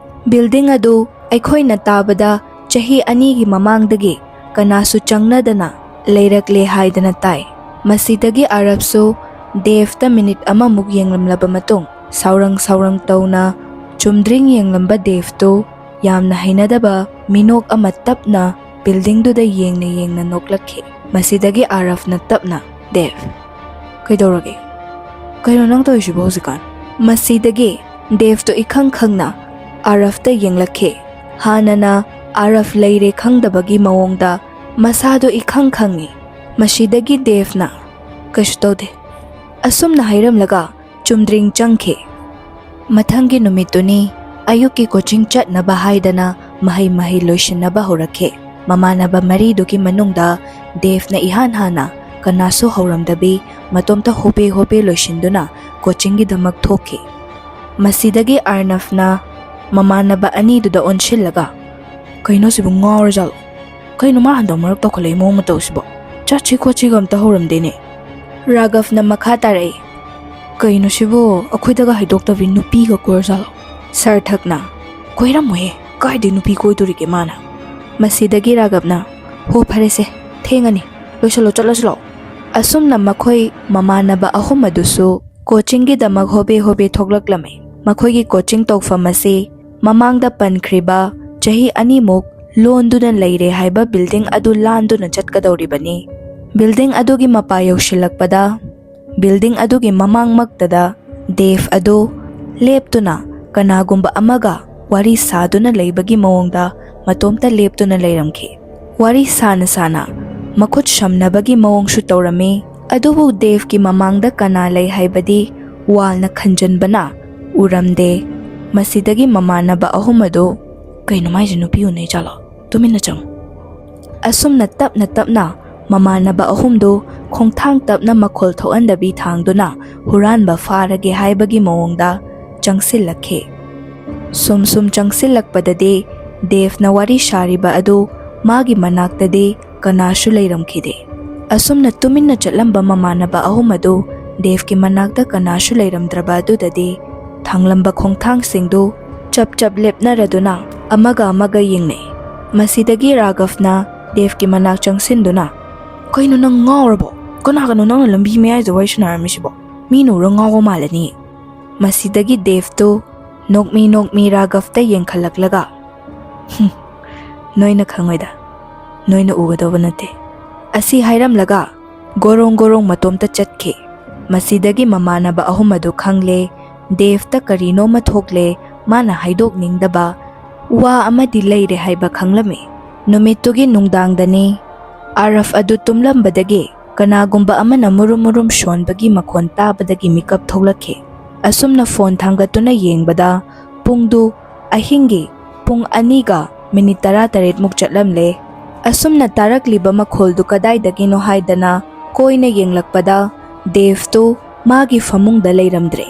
Building ꯑꯗꯨ ꯑꯩꯈꯣꯏꯅ ꯇꯥꯕꯗ ꯆꯍꯤ ꯑꯅꯤꯒꯤ ꯃꯃꯥꯡꯗꯒꯤ ꯀꯅꯥꯁꯨ ꯆꯪꯅꯗꯅ ꯂꯩꯔꯛꯂꯦ ꯍꯥꯏꯗꯅ ꯇꯥꯏ꯫ ꯃꯁꯤꯗꯒꯤ ꯑꯥꯔꯐꯁꯨ ꯗꯦꯚꯇ minute ꯑꯃꯃꯨꯛ ꯌꯦꯡꯂꯝꯂꯕ ꯃꯇꯨꯡ ꯁꯥꯎꯔꯪ ꯁꯥꯎꯔꯪ ꯇꯧꯅ ꯆꯨꯝꯗ꯭ꯔꯤꯡ ꯌꯦꯡꯂꯝꯕ ꯗꯦꯚꯇꯨ ꯌꯥꯝꯅ ꯍꯩꯅꯗꯕ ꯃꯤꯅꯣꯛ ꯑꯃ ꯇꯞꯅ buildingꯗꯨꯗ ꯌꯦꯡꯅ ꯌꯦꯡꯅ ꯅꯣꯛꯂꯛꯈꯤ꯫ ꯃꯁꯤꯗꯒꯤ ꯑꯥꯔꯐꯅ ꯇꯞꯅ, "ꯗꯦꯚ, ꯀꯩꯗꯧꯔꯒꯦ? ꯀꯩꯅꯣ ꯅꯪ ꯇꯧꯔꯤꯁꯤꯕꯣ ꯍꯧꯖꯤꯛꯀꯥꯟ?" ꯃꯁꯤꯗꯒꯤ ꯗꯦꯚꯇꯣ ꯏꯈꯪ ꯈꯪꯅ ꯑꯥꯔꯐꯇ ꯌꯦꯡꯂꯛꯈꯤ꯫ ꯍꯥꯟꯅꯅ ꯑꯥꯔꯐ ꯂꯩꯔꯦ ꯈꯪꯗꯕꯒꯤ ꯃꯑꯣꯡꯗ ꯃꯁꯥꯗꯣ ꯏꯈꯪ ꯈꯪꯉꯤ꯫ ꯃꯁꯤꯗꯒꯤ ꯗꯦꯚꯅ, "ꯀꯩꯁꯨ ꯇꯧꯗꯦ," ꯑꯁꯨꯝꯅ ꯍꯥꯏꯔꯝꯂꯒ ꯆꯨꯝꯗ꯭ꯔꯤꯡ ꯆꯪꯈꯤ꯫ ꯃꯊꯪꯒꯤ ꯅꯨꯃꯤꯠꯇꯨꯅꯤ ꯑꯌꯨꯛꯀꯤ coaching ꯆꯠꯅꯕ ꯍꯥꯏꯗꯅ ꯃꯍꯩ ꯃꯍꯩ ꯂꯣꯏꯁꯤꯟꯅꯕ ꯍꯧꯔꯛꯈꯤ꯫ ꯃꯃꯥꯟꯅꯕ ꯃꯔꯤꯗꯨꯒꯤ ꯃꯅꯨꯡꯗ ꯗꯦꯚꯅ ꯏꯍꯥꯟ ꯍꯥꯟꯅ ꯀꯅꯥꯁꯨ ꯍꯧꯔꯝꯗꯕꯤ ꯃꯇꯣꯝꯇ ꯍꯣꯕꯦ ꯍꯣꯕꯦ ꯂꯣꯏꯁꯤꯟꯗꯨꯅ coachingꯒꯤꯗꯃꯛ ꯊꯣꯛꯈꯤ꯫ ꯃꯁꯤꯗꯒꯤ ꯑꯥꯔꯅꯕꯅ ꯃꯃꯥꯟꯅꯕ ꯑꯅꯤꯗꯨꯗ ꯑꯣꯟꯁꯤꯜꯂꯒ, "ꯀꯩꯅꯣ ꯁꯤꯕꯨ ꯉꯥꯎꯔꯖꯥꯠꯂꯣ? ꯀꯩꯅꯣ ꯃꯥ ꯍꯟꯗꯛ ꯃꯔꯛ ꯇꯧꯈꯠꯂꯛꯏ ꯃꯑꯣꯡ ꯃꯇꯧꯁꯤꯕꯣ? ꯆꯠꯁꯤ ꯈꯣꯠꯁꯤꯒ ꯑꯝꯇ ꯍꯧꯔꯝꯗꯦꯅꯦ?" ꯔꯥꯘꯕꯅ ꯃꯈꯥ ꯇꯥꯔꯛꯏ, "ꯀꯩꯅꯣ ꯁꯤꯕꯨ ꯑꯩꯈꯣꯏꯗꯒ ꯍꯥꯏꯗꯣꯛꯇꯕꯤ ꯅꯨꯄꯤꯒ ꯀꯣꯏꯔꯖꯥꯠꯂꯣ?" ꯁꯔꯊꯛꯅ, "ꯀꯣꯏꯔꯝꯃꯣꯏꯍꯦ, ꯀꯥꯏꯗꯩ ꯅꯨꯄꯤ ꯀꯣꯏꯗꯣꯔꯤꯒꯦ ꯃꯥꯅ?" ꯃꯁꯤꯗꯒꯤ ꯔꯥꯘꯕꯅ, "ꯍꯣ ꯐꯔꯦꯁꯦ, ꯊꯦꯡꯉꯅꯤ, ꯂꯣꯏꯁꯜꯂꯣ, ꯆꯠꯂꯁꯤ ꯂꯥꯛꯑꯣ꯫ ꯑꯁꯨꯝꯅ ꯃꯈꯣꯏ ꯃꯃꯥꯟꯅꯕ ꯑꯍꯨꯝ ꯑꯗꯨꯁꯨ ꯀꯣꯆꯤꯡꯒꯤꯗꯃꯛ ꯍꯣꯕꯦ ꯍꯣꯕꯦ ꯊꯣꯛꯂꯛꯂꯝꯃꯤ꯫ ꯃꯈꯣꯏꯒꯤ ꯀꯣꯆꯤꯡ ꯇꯧꯐꯝ ꯑꯁꯤ ꯃꯃꯥꯡꯗ ꯄꯟꯈ꯭ꯔꯤꯕ ꯆꯍꯤ ꯑꯅꯤꯃꯨꯛ ꯂꯣꯟꯗꯨꯅ ꯂꯩꯔꯦ ꯍꯥꯏꯕ ꯕꯤꯜꯗꯤꯡ ꯑꯗꯨ ꯂꯥꯟꯗꯨꯅ ꯆꯠꯀꯗꯧꯔꯤꯕꯅꯤ꯫ ꯕꯤꯜꯗꯤꯡ ꯑꯗꯨꯒꯤ ꯃꯄꯥ ꯌꯧꯁꯤꯜꯂꯛꯄꯗ, ꯕꯤꯜꯗꯤꯡ ꯑꯗꯨꯒꯤ ꯃꯃꯥꯡꯃꯛꯇꯗ ꯗꯦꯚ ꯑꯗꯨ ꯂꯦꯞꯇꯨꯅ ꯀꯅꯥꯒꯨꯝꯕ ꯑꯃꯒ ꯋꯥꯔꯤ ꯁꯥꯗꯨꯅ ꯂꯩꯕꯒꯤ ꯃꯑꯣꯡꯗ ꯃꯇꯣꯝꯇ ꯂꯦꯞꯇꯨꯅ ꯂꯩꯔꯝꯈꯤ꯫ ꯋꯥꯔꯤ ꯁꯥꯅ ꯁꯥꯅ ꯃꯈꯨꯠ ꯁꯝꯅꯕꯒꯤ ꯃꯑꯣꯡꯁꯨ ꯇꯧꯔꯝꯃꯤ꯫ ꯑꯗꯨꯕꯨ ꯗꯦꯚꯀꯤ ꯃꯃꯥꯡꯗ ꯀꯅꯥ ꯂꯩ ꯍꯥꯏꯕꯗꯤ ꯋꯥꯜꯅ ꯈꯟꯖꯟꯕꯅ ꯎꯔꯝꯗꯦ꯫ ꯃꯁꯤꯗꯒꯤ ꯃꯃꯥꯟꯅꯕ ꯑꯍꯨꯝ ꯑꯗꯨ, "ꯀꯩꯅꯣ ꯃꯥꯏꯁꯦ, ꯅꯨꯄꯤ ꯎꯅꯩ ꯖꯥꯠꯂꯣ? ꯇꯨꯃꯤꯟꯅ ꯆꯪꯉꯨ꯫" ꯑꯁꯨꯝꯅ ꯇꯞꯅ ꯇꯞꯅ ꯃꯃꯥꯟꯅꯕ ꯑꯍꯨꯝꯗꯨ ꯈꯣꯡꯊꯥꯡ ꯇꯞꯅ ꯃꯈꯣꯜ ꯊꯣꯛꯍꯟꯗꯕꯤ ꯊꯥꯡꯗꯨꯅ ꯍꯨꯔꯥꯟꯕ ꯐꯥꯔꯒꯦ ꯍꯥꯏꯕꯒꯤ ꯃꯑꯣꯡꯗ ꯆꯪꯁꯤꯜꯂꯛꯈꯤ꯫ ꯁꯨꯝ ꯁꯨꯝ ꯆꯪꯁꯤꯜꯂꯛꯄꯗꯗꯤ ꯗꯦꯚꯅ ꯋꯥꯔꯤ ꯁꯥꯔꯤꯕ ꯑꯗꯨ ꯃꯥꯒꯤ ꯃꯅꯥꯛꯇꯗꯤ ꯀꯅꯥꯁꯨ ꯂꯩꯔꯝꯈꯤꯗꯦ꯫ ꯑꯁꯨꯝꯅ ꯇꯨꯃꯤꯟꯅ ꯆꯠꯂꯝꯕ ꯃꯃꯥꯟꯅꯕ ꯑꯍꯨꯝ ꯑꯗꯨ ꯗꯦꯚꯀꯤ ꯃꯅꯥꯛꯇ ꯀꯅꯥꯁꯨ ꯂꯩꯔꯝꯗ꯭ꯔꯕ ꯑꯗꯨꯗꯗꯤ ꯊꯥꯡꯂꯝꯕ ꯈꯣꯡꯊꯥꯡꯁꯤꯡꯗꯨ ꯆꯞ ꯆꯞ ꯂꯦꯞꯅꯔꯗꯨꯅ ꯑꯃꯒ ꯑꯃꯒ ꯌꯦꯡꯅꯩ꯫ ꯃꯁꯤꯗꯒꯤ ꯔꯥꯘꯕꯅ ꯗꯦꯚꯀꯤ ꯃꯅꯥꯛ ꯆꯪꯁꯤꯟꯗꯨꯅ, "ꯀꯩꯅꯣ, ꯅꯪ ꯉꯥꯎꯔꯕꯣ? ꯀꯅꯥꯒꯅꯣ ꯅꯪꯅ ꯂꯝꯕꯤ ꯃꯌꯥꯏꯗ ꯋꯥꯔꯤ ꯁꯥꯟꯅꯔꯝꯃꯤꯁꯤꯕꯣ? ꯃꯤꯅ ꯎꯔ ꯉꯥꯎꯕ ꯃꯥꯜꯂꯅꯤ꯫" ꯃꯁꯤꯗꯒꯤ ꯗꯦꯚꯇꯨ ꯅꯣꯛꯃꯤ ꯅꯣꯛꯃꯤ ꯔꯥꯘꯕꯇ ꯌꯦꯡꯈꯠꯂꯛꯂꯒ, "ꯍꯨꯝ, ꯅꯣꯏꯅ ꯈꯪꯉꯣꯏꯗ, ꯅꯣꯏꯅ ꯎꯒꯗꯧꯕ ꯅꯠꯇꯦ," ꯑꯁꯤ ꯍꯥꯏꯔꯝꯂꯒ ꯒꯣꯔꯣꯡ ꯒꯣꯔꯣꯡ ꯃꯇꯣꯝꯇ ꯆꯠꯈꯤ꯫ ꯃꯁꯤꯗꯒꯤ ꯃꯃꯥꯟꯅꯕ ꯑꯍꯨꯝ ꯑꯗꯨ ꯈꯪꯂꯦ, ꯗꯦꯚꯇ ꯀꯔꯤꯅꯣꯃ ꯊꯣꯛꯂꯦ, ꯃꯥꯅ ꯍꯥꯏꯗꯣꯛꯅꯤꯡꯗꯕ ꯋꯥ ꯑꯃꯗꯤ ꯂꯩꯔꯦ ꯍꯥꯏꯕ ꯈꯪꯂꯝꯃꯤ꯫ ꯅꯨꯃꯤꯠꯇꯨꯒꯤ ꯅꯨꯡꯗꯥꯡꯗꯅꯤ꯫ ꯑꯥꯔꯐ ꯑꯗꯨ ꯇꯨꯝꯂꯝꯕꯗꯒꯤ ꯀꯅꯥꯒꯨꯝꯕ ꯑꯃꯅ ꯃꯨꯔꯨꯝ ꯃꯨꯔꯨꯝ ꯁꯣꯟꯕꯒꯤ ꯃꯈꯣꯟ ꯇꯥꯕꯗꯒꯤ ꯃꯤꯀꯞ ꯊꯣꯛꯂꯛꯈꯤ꯫ ꯑꯁꯨꯝꯅ ꯐꯣꯟ ꯊꯥꯡꯒꯠꯇꯨꯅ ꯌꯦꯡꯕꯗ ꯄꯨꯡꯗꯨ ꯑꯍꯤꯡꯒꯤ ꯄꯨꯡ ꯑꯅꯤꯒ ꯃꯤꯅꯤꯠ ꯇꯔꯥꯇꯔꯦꯠꯃꯨꯛ ꯆꯠꯂꯝꯂꯦ꯫ ꯑꯁꯨꯝꯅ ꯇꯥꯔꯛꯂꯤꯕ ꯃꯈꯣꯜꯗꯨ ꯀꯗꯥꯏꯗꯒꯤꯅꯣ ꯍꯥꯏꯗꯅ ꯀꯣꯏꯅ ꯌꯦꯡꯂꯛꯄꯗ ꯗꯦꯚꯇꯨ ꯃꯥꯒꯤ ꯐꯃꯨꯡꯗ ꯂꯩꯔꯝꯗ꯭ꯔꯦ꯫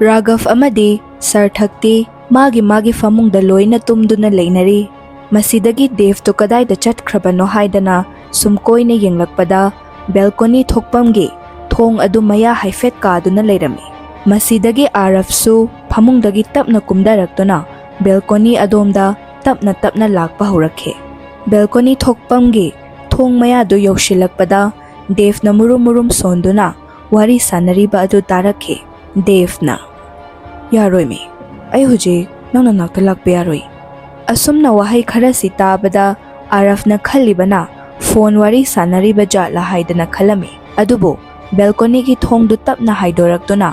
ꯔꯥꯘꯕ ꯑꯃꯗꯤ ꯁꯥꯔꯊꯛꯇꯤ ꯃꯥꯒꯤ ꯃꯥꯒꯤ ꯐꯃꯨꯡꯗ ꯂꯣꯏꯅ ꯇꯨꯝꯗꯨꯅ ꯂꯩꯅꯔꯤ꯫ ꯃꯁꯤꯗꯒꯤ ꯗꯦꯚꯇꯨ ꯀꯗꯥꯏꯗ ꯆꯠꯈ꯭ꯔꯕꯅꯣ ꯍꯥꯏꯗꯅ ꯁꯨꯝ ꯀꯣꯏꯅ ꯌꯦꯡꯂꯛꯄꯗ ꯕꯦꯜꯀꯣꯅꯤ ꯊꯣꯛꯐꯝꯒꯤ ꯊꯣꯡ ꯑꯗꯨ ꯃꯌꯥ ꯍꯥꯏꯐꯦꯠ ꯀꯥꯗꯨꯅ ꯂꯩꯔꯝꯃꯤ꯫ ꯃꯁꯤꯗꯒꯤ ꯑꯥꯔꯐꯁꯨ ꯐꯃꯨꯡꯗꯒꯤ ꯇꯞꯅ ꯀꯨꯝꯊꯔꯛꯇꯨꯅ ꯕꯦꯜꯀꯣꯅꯤ ꯑꯗꯣꯝꯗ ꯇꯞꯅ ꯇꯞꯅ ꯂꯥꯛꯄ ꯍꯧꯔꯛꯈꯤ꯫ ꯕꯦꯜꯀꯣꯅꯤ ꯊꯣꯛꯐꯝꯒꯤ ꯊꯣꯡ ꯃꯌꯥꯗꯨ ꯌꯧꯁꯤꯜꯂꯛꯄꯗ ꯗꯦꯚꯅ ꯃꯨꯔꯨꯝ ꯃꯨꯔꯨꯝ ꯁꯣꯟꯗꯨꯅ ꯋꯥꯔꯤ ꯁꯥꯟꯅꯔꯤꯕ ꯑꯗꯨ ꯇꯥꯔꯛꯈꯤ꯫ ꯗꯦꯚꯅ, "ꯌꯥꯔꯣꯏꯃꯤ, ꯑꯩ ꯍꯧꯖꯤꯛ ꯅꯪ ꯅꯅꯥꯛꯇ ꯂꯥꯛꯄ ꯌꯥꯔꯣꯏ꯫" ꯑꯁꯨꯝꯅ ꯋꯥꯍꯩ ꯈꯔꯁꯤ ꯇꯥꯕꯗ ꯑꯥꯔꯐꯅ ꯈꯜꯂꯤꯕꯅ ꯐꯣꯟ ꯋꯥꯔꯤ ꯁꯥꯟꯅꯔꯤꯕ ꯖꯥꯠꯂ ꯍꯥꯏꯗꯅ ꯈꯜꯂꯝꯃꯤ꯫ ꯑꯗꯨꯕꯨ ꯕꯦꯜꯀꯣꯅꯤꯒꯤ ꯊꯣꯡꯗꯨ ꯇꯞꯅ ꯍꯥꯏꯗꯣꯔꯛꯇꯨꯅ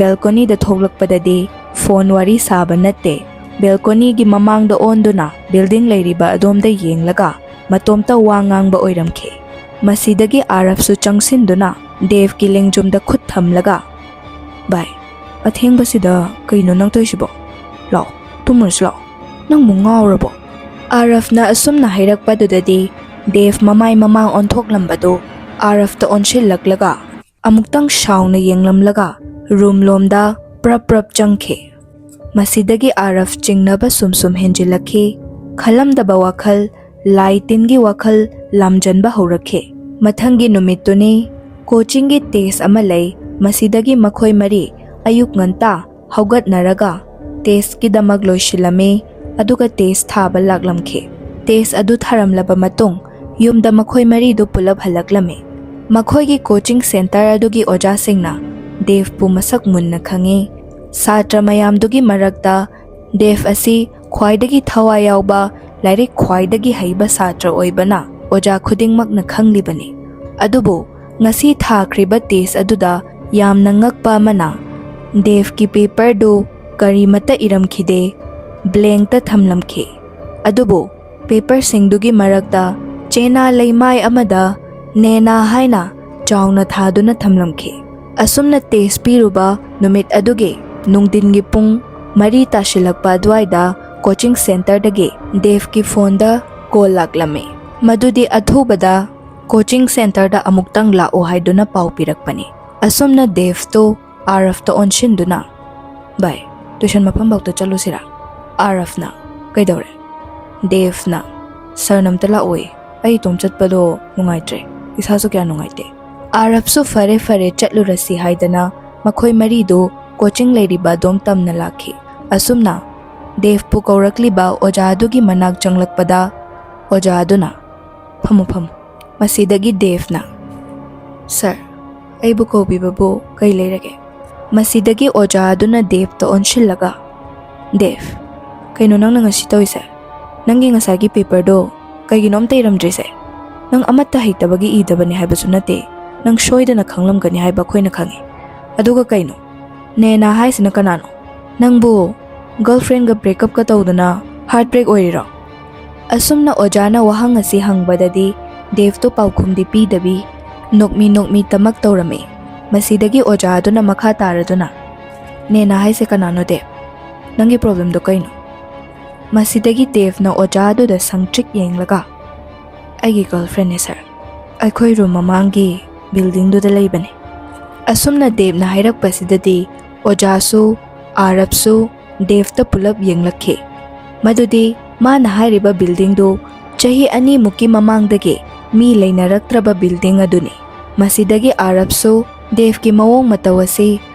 ꯕꯦꯜꯀꯣꯅꯤꯗ ꯊꯣꯛꯂꯛꯄꯗꯗꯤ ꯐꯣꯟ ꯋꯥꯔꯤ ꯁꯥꯕ ꯅꯠꯇꯦ, ꯕꯦꯜꯀꯣꯅꯤꯒꯤ ꯃꯃꯥꯡꯗ ꯑꯣꯟꯗꯨꯅ ꯕꯤꯜꯗꯤꯡ ꯂꯩꯔꯤꯕ ꯑꯗꯣꯝꯗ ꯌꯦꯡꯂꯒ ꯃꯇꯣꯝꯇ ꯋꯥ ꯉꯥꯡꯕ ꯑꯣꯏꯔꯝꯈꯤ꯫ ꯃꯁꯤꯗꯒꯤ ꯑꯥꯔꯐꯁꯨ ꯆꯪꯁꯤꯟꯗꯨꯅ ꯗꯦꯚꯀꯤ ꯂꯦꯡꯖꯨꯝꯗ ꯈꯨꯠ ꯊꯝꯂꯒ, "ꯚꯥꯏ, ꯑꯊꯦꯡꯕꯁꯤꯗ ꯀꯩꯅꯣ ꯅꯪ ꯇꯧꯔꯤꯁꯤꯕꯣ? ꯂꯥꯛꯑꯣ, ꯇꯨꯝꯃꯨꯔꯁꯤ ꯂꯥꯛꯑꯣ꯫ ꯅꯪꯕꯨ ꯉꯥꯎꯔꯕꯣ?" ꯑꯥꯔꯐꯅ ꯑꯁꯨꯝꯅ ꯍꯥꯏꯔꯛꯄꯗꯨꯗꯗꯤ ꯗꯦꯚ ꯃꯃꯥꯏ ꯃꯃꯥꯡ ꯑꯣꯟꯊꯣꯛꯂꯝꯕꯗꯨ ꯑꯥꯔꯐꯇ ꯑꯣꯟꯁꯤꯜꯂꯛꯂꯒ ꯑꯃꯨꯛꯇꯪ ꯁꯥꯎꯅ ꯌꯦꯡꯂꯝꯂꯒ ꯔꯨꯝ ꯂꯣꯝꯗ ꯄ꯭ꯔꯞ ꯄ꯭ꯔꯞ ꯆꯪꯈꯤ꯫ ꯃꯁꯤꯗꯒꯤ ꯑꯥꯔꯐ ꯆꯤꯡꯅꯕ ꯁꯨꯝ ꯁꯨꯝ ꯍꯦꯟꯖꯤꯜꯂꯛꯈꯤ꯫ ꯈꯜꯂꯝꯗꯕ ꯋꯥꯈꯜ, ꯂꯥꯏ ꯇꯤꯟꯒꯤ ꯋꯥꯈꯜ ꯂꯥꯝꯖꯟꯕ ꯍꯧꯔꯛꯈꯤ꯫ ꯃꯊꯪꯒꯤ ꯅꯨꯃꯤꯠꯇꯨꯅꯤ꯫ ꯀꯣꯆꯤꯡꯒꯤ ꯇꯦꯁ ꯑꯃ ꯂꯩ꯫ ꯃꯁꯤꯗꯒꯤ ꯃꯈꯣꯏ ꯃꯔꯤ ꯑꯌꯨꯛ ꯉꯟꯇꯥ ꯍꯧꯒꯠꯅꯔꯒ ꯇꯦꯁꯀꯤꯗꯃꯛ ꯂꯣꯏꯁꯤꯜꯂꯝꯃꯤ, ꯑꯗꯨꯒ ꯇꯦꯁ ꯊꯥꯕ ꯂꯥꯛꯂꯝꯈꯤ꯫ ꯇꯦꯁ ꯑꯗꯨ ꯊꯥꯔꯝꯂꯕ ꯃꯇꯨꯡ ꯌꯨꯝꯗ ꯃꯈꯣꯏ ꯃꯔꯤꯗꯨ ꯄꯨꯂꯞ ꯍꯜꯂꯛꯂꯝꯃꯤ꯫ ꯃꯈꯣꯏꯒꯤ ꯀꯣꯆꯤꯡ ꯁꯦꯟꯇꯔ ꯑꯗꯨꯒꯤ ꯑꯣꯖꯥꯁꯤꯡꯅ ꯗꯦꯚꯄꯨ ꯃꯁꯛ ꯃꯨꯟꯅ ꯈꯪꯉꯤ꯫ ꯁꯥꯇ꯭ꯔ ꯃꯌꯥꯝꯗꯨꯒꯤ ꯃꯔꯛꯇ ꯗꯦꯚ ꯑꯁꯤ ꯈ꯭ꯋꯥꯏꯗꯒꯤ ꯊꯋꯥꯏ ꯌꯥꯎꯕ, ꯂꯥꯏꯔꯤꯛ ꯈ꯭ꯋꯥꯏꯗꯒꯤ ꯍꯩꯕ ꯁꯥꯇ꯭ꯔ ꯑꯣꯏꯕꯅ ꯑꯣꯖꯥ ꯈꯨꯗꯤꯡꯃꯛꯅ ꯈꯪꯂꯤꯕꯅꯤ꯫ ꯑꯗꯨꯕꯨ ꯉꯁꯤ ꯊꯥꯈ꯭ꯔꯤꯕ ꯇꯦꯁ ꯑꯗꯨꯗ ꯌꯥꯝꯅ ꯉꯛꯄ ꯑꯃꯅ, ꯗꯦꯚꯀꯤ ꯄꯦꯄꯔꯗꯨ ꯀꯔꯤꯃꯠꯇ ꯏꯔꯝꯈꯤꯗꯦ, ꯕ꯭ꯂꯦꯡꯇ ꯊꯝꯂꯝꯈꯤ꯫ ꯑꯗꯨꯕꯨ ꯄꯦꯄꯔꯁꯤꯡꯗꯨꯒꯤ ꯃꯔꯛꯇ ꯆꯦꯅꯥ ꯂꯩꯃꯥꯏ ꯑꯃꯗ ꯅꯦꯅꯥ ꯍꯥꯏꯅ ꯆꯥꯎꯅ ꯊꯥꯗꯨꯅ ꯊꯝꯂꯝꯈꯤ꯫ ꯑꯁꯨꯝꯅ ꯇꯦꯁ ꯄꯤꯔꯨꯕ ꯅꯨꯃꯤꯠ ꯑꯗꯨꯒꯤ ꯅꯨꯡꯊꯤꯟꯒꯤ ꯄꯨꯡ ꯃꯔꯤ ꯇꯥꯁꯤꯜꯂꯛꯄ ꯑꯗꯨꯋꯥꯏꯗ ꯀꯣꯆꯤꯡ ꯁꯦꯟꯇꯔꯗꯒꯤ ꯗꯦꯚꯀꯤ ꯐꯣꯟꯗ ꯀꯣꯜ ꯂꯥꯛꯂꯝꯃꯤ꯫ ꯃꯗꯨꯗꯤ ꯑꯊꯨꯕꯗ ꯀꯣꯆꯤꯡ ꯁꯦꯟꯇꯔꯗ ꯑꯃꯨꯛꯇꯪ ꯂꯥꯛꯑꯣ ꯍꯥꯏꯗꯨꯅ ꯄꯥꯎ ꯄꯤꯔꯛꯄꯅꯤ꯫ ꯑꯁꯨꯝꯅ ꯗꯦꯚꯇꯨ ꯑꯥꯔꯐꯇ ꯑꯣꯟꯁꯤꯟꯗꯨꯅ, "ꯚꯥꯏ, ꯇ꯭ꯌꯨꯁꯟ ꯃꯐꯝꯐꯥꯎꯗ ꯆꯠꯂꯨꯁꯤꯔꯥ?" ꯑꯥꯔꯐꯅ, "ꯀꯩꯗꯧꯔꯦ?" ꯗꯦꯚꯅ, "ꯁꯔꯅ ꯑꯝꯇ ꯂꯥꯛꯑꯣꯏ, ꯑꯩ ꯏꯇꯣꯝ ꯆꯠꯄꯗꯣ ꯅꯨꯡꯉꯥꯏꯇ꯭ꯔꯦ, ꯏꯁꯥꯁꯨ ꯀꯌꯥ ꯅꯨꯡꯉꯥꯏꯇꯦ꯫" ꯑꯥꯔꯐꯁꯨ "ꯐꯔꯦ ꯐꯔꯦ, ꯆꯠꯂꯨꯔꯁꯤ" ꯍꯥꯏꯗꯅ ꯃꯈꯣꯏ ꯃꯔꯤꯗꯨ ꯀꯣꯆꯤꯡ ꯂꯩꯔꯤꯕ ꯑꯗꯣꯝ ꯇꯝꯅ ꯂꯥꯛꯈꯤ꯫ ꯑꯁꯨꯝꯅ ꯗꯦꯚꯄꯨ ꯀꯧꯔꯛꯂꯤꯕ ꯑꯣꯖꯥ ꯑꯗꯨꯒꯤ ꯃꯅꯥꯛ ꯆꯪꯂꯛꯄꯗ ꯑꯣꯖꯥ ꯑꯗꯨꯅ, "ꯐꯝꯃꯨ, ꯐꯝꯃꯨ, ꯃꯁꯤꯗꯒꯤ ꯗꯦꯚꯅ, "ꯁꯥꯔ, ꯑꯩꯕꯨ ꯀꯧꯕꯤꯕꯕꯨ ꯀꯩ ꯂꯩꯔꯒꯦ?" ꯃꯁꯤꯗꯒꯤ ꯑꯣꯖꯥ ꯑꯗꯨꯅ ꯗꯦꯚꯇ ꯑꯣꯟꯁꯤꯜꯂꯒ, "ꯗꯦꯚ, ꯀꯩꯅꯣ ꯅꯪꯅ ꯉꯁꯤ ꯇꯧꯔꯤꯁꯦ? ꯅꯪꯒꯤ ꯉꯁꯥꯏꯒꯤ ꯄꯦꯄꯔꯗꯣ ꯀꯩꯒꯤꯅꯣ ꯑꯝꯇ ꯏꯔꯝꯗ꯭ꯔꯤꯁꯦ? ꯅꯪ ꯑꯃꯠꯇ ꯍꯩꯇꯕꯒꯤ ꯏꯗꯕꯅꯤ ꯍꯥꯏꯕꯁꯨ ꯅꯠꯇꯦ, ꯅꯪ ꯁꯣꯏꯗꯅ ꯈꯪꯂꯝꯒꯅꯤ ꯍꯥꯏꯕ ꯑꯩꯈꯣꯏꯅ ꯈꯪꯉꯤ꯫ ꯑꯗꯨꯒ ꯀꯩꯅꯣ, ꯅꯦꯅꯥ ꯍꯥꯏꯁꯤꯅ ꯀꯅꯥꯅꯣ? ꯅꯪꯕꯨ ꯒꯔꯜꯐ꯭ꯔꯦꯟꯒ ꯕ꯭ꯔꯦꯛꯑꯞꯀ ꯇꯧꯗꯅ ꯍꯥꯔꯠ ꯕ꯭ꯔꯦꯛ ꯑꯣꯏꯔꯤꯔꯣ?" ꯑꯁꯨꯝꯅ ꯑꯣꯖꯥꯅ ꯋꯥꯍꯪ ꯑꯁꯤ ꯍꯪꯕꯗꯗꯤ ꯗꯦꯚꯇꯨ ꯄꯥꯎꯈꯨꯝꯗꯤ ꯄꯤꯗꯕꯤ ꯅꯣꯛꯃꯤ ꯅꯣꯛꯃꯤ ꯇꯃꯛ ꯇꯧꯔꯝꯃꯤ꯫ ꯃꯁꯤꯗꯒꯤ ꯑꯣꯖꯥ ꯑꯗꯨꯅ ꯃꯈꯥ ꯇꯥꯔꯗꯨꯅ, "ꯅꯦꯅꯥ ꯍꯥꯏꯁꯦ ꯀꯅꯥꯅꯣ ꯗꯦꯚ? ꯅꯪꯒꯤ ꯄ꯭ꯔꯣꯕ꯭ꯂꯦꯝꯗꯣ ꯀꯩꯅꯣ?" ꯃꯁꯤꯗꯒꯤ ꯗꯦꯚꯅ ꯑꯣꯖꯥ ꯑꯗꯨꯗ ꯁꯪꯇ꯭ꯔꯤꯛ ꯌꯦꯡꯂꯒ, "ꯑꯩꯒꯤ ꯒꯔꯜꯐ꯭ꯔꯦꯟꯅꯦ ꯁꯥꯔ, ꯑꯩꯈꯣꯏ ꯔꯨꯝ ꯃꯃꯥꯡꯒꯤ ꯕꯤꯜꯗꯤꯡꯗꯨꯗ ꯂꯩꯕꯅꯦ꯫" ꯑꯁꯨꯝꯅ ꯗꯦꯚꯅ ꯍꯥꯏꯔꯛꯄꯁꯤꯗꯗꯤ ꯑꯣꯖꯥꯁꯨ, ꯑꯥꯔꯕꯁꯨ ꯗꯦꯚꯇ ꯄꯨꯂꯞ ꯌꯦꯡꯂꯛꯈꯤ꯫ ꯃꯗꯨꯗꯤ ꯃꯥꯅ ꯍꯥꯏꯔꯤꯕ ꯕꯤꯜꯗꯤꯡꯗꯨ ꯆꯍꯤ ꯑꯅꯤꯃꯨꯛꯀꯤ ꯃꯃꯥꯡꯗꯒꯤ ꯃꯤ ꯂꯩꯅꯔꯛꯇ꯭ꯔꯕ ꯕꯤꯜꯗꯤꯡ ꯑꯗꯨꯅꯤ꯫ ꯃꯁꯤꯗꯒꯤ ꯑꯥꯔꯕꯁꯨ ꯗꯦꯚꯀꯤ ꯃꯑꯣꯡ ꯃꯇꯧ ꯑꯁꯤ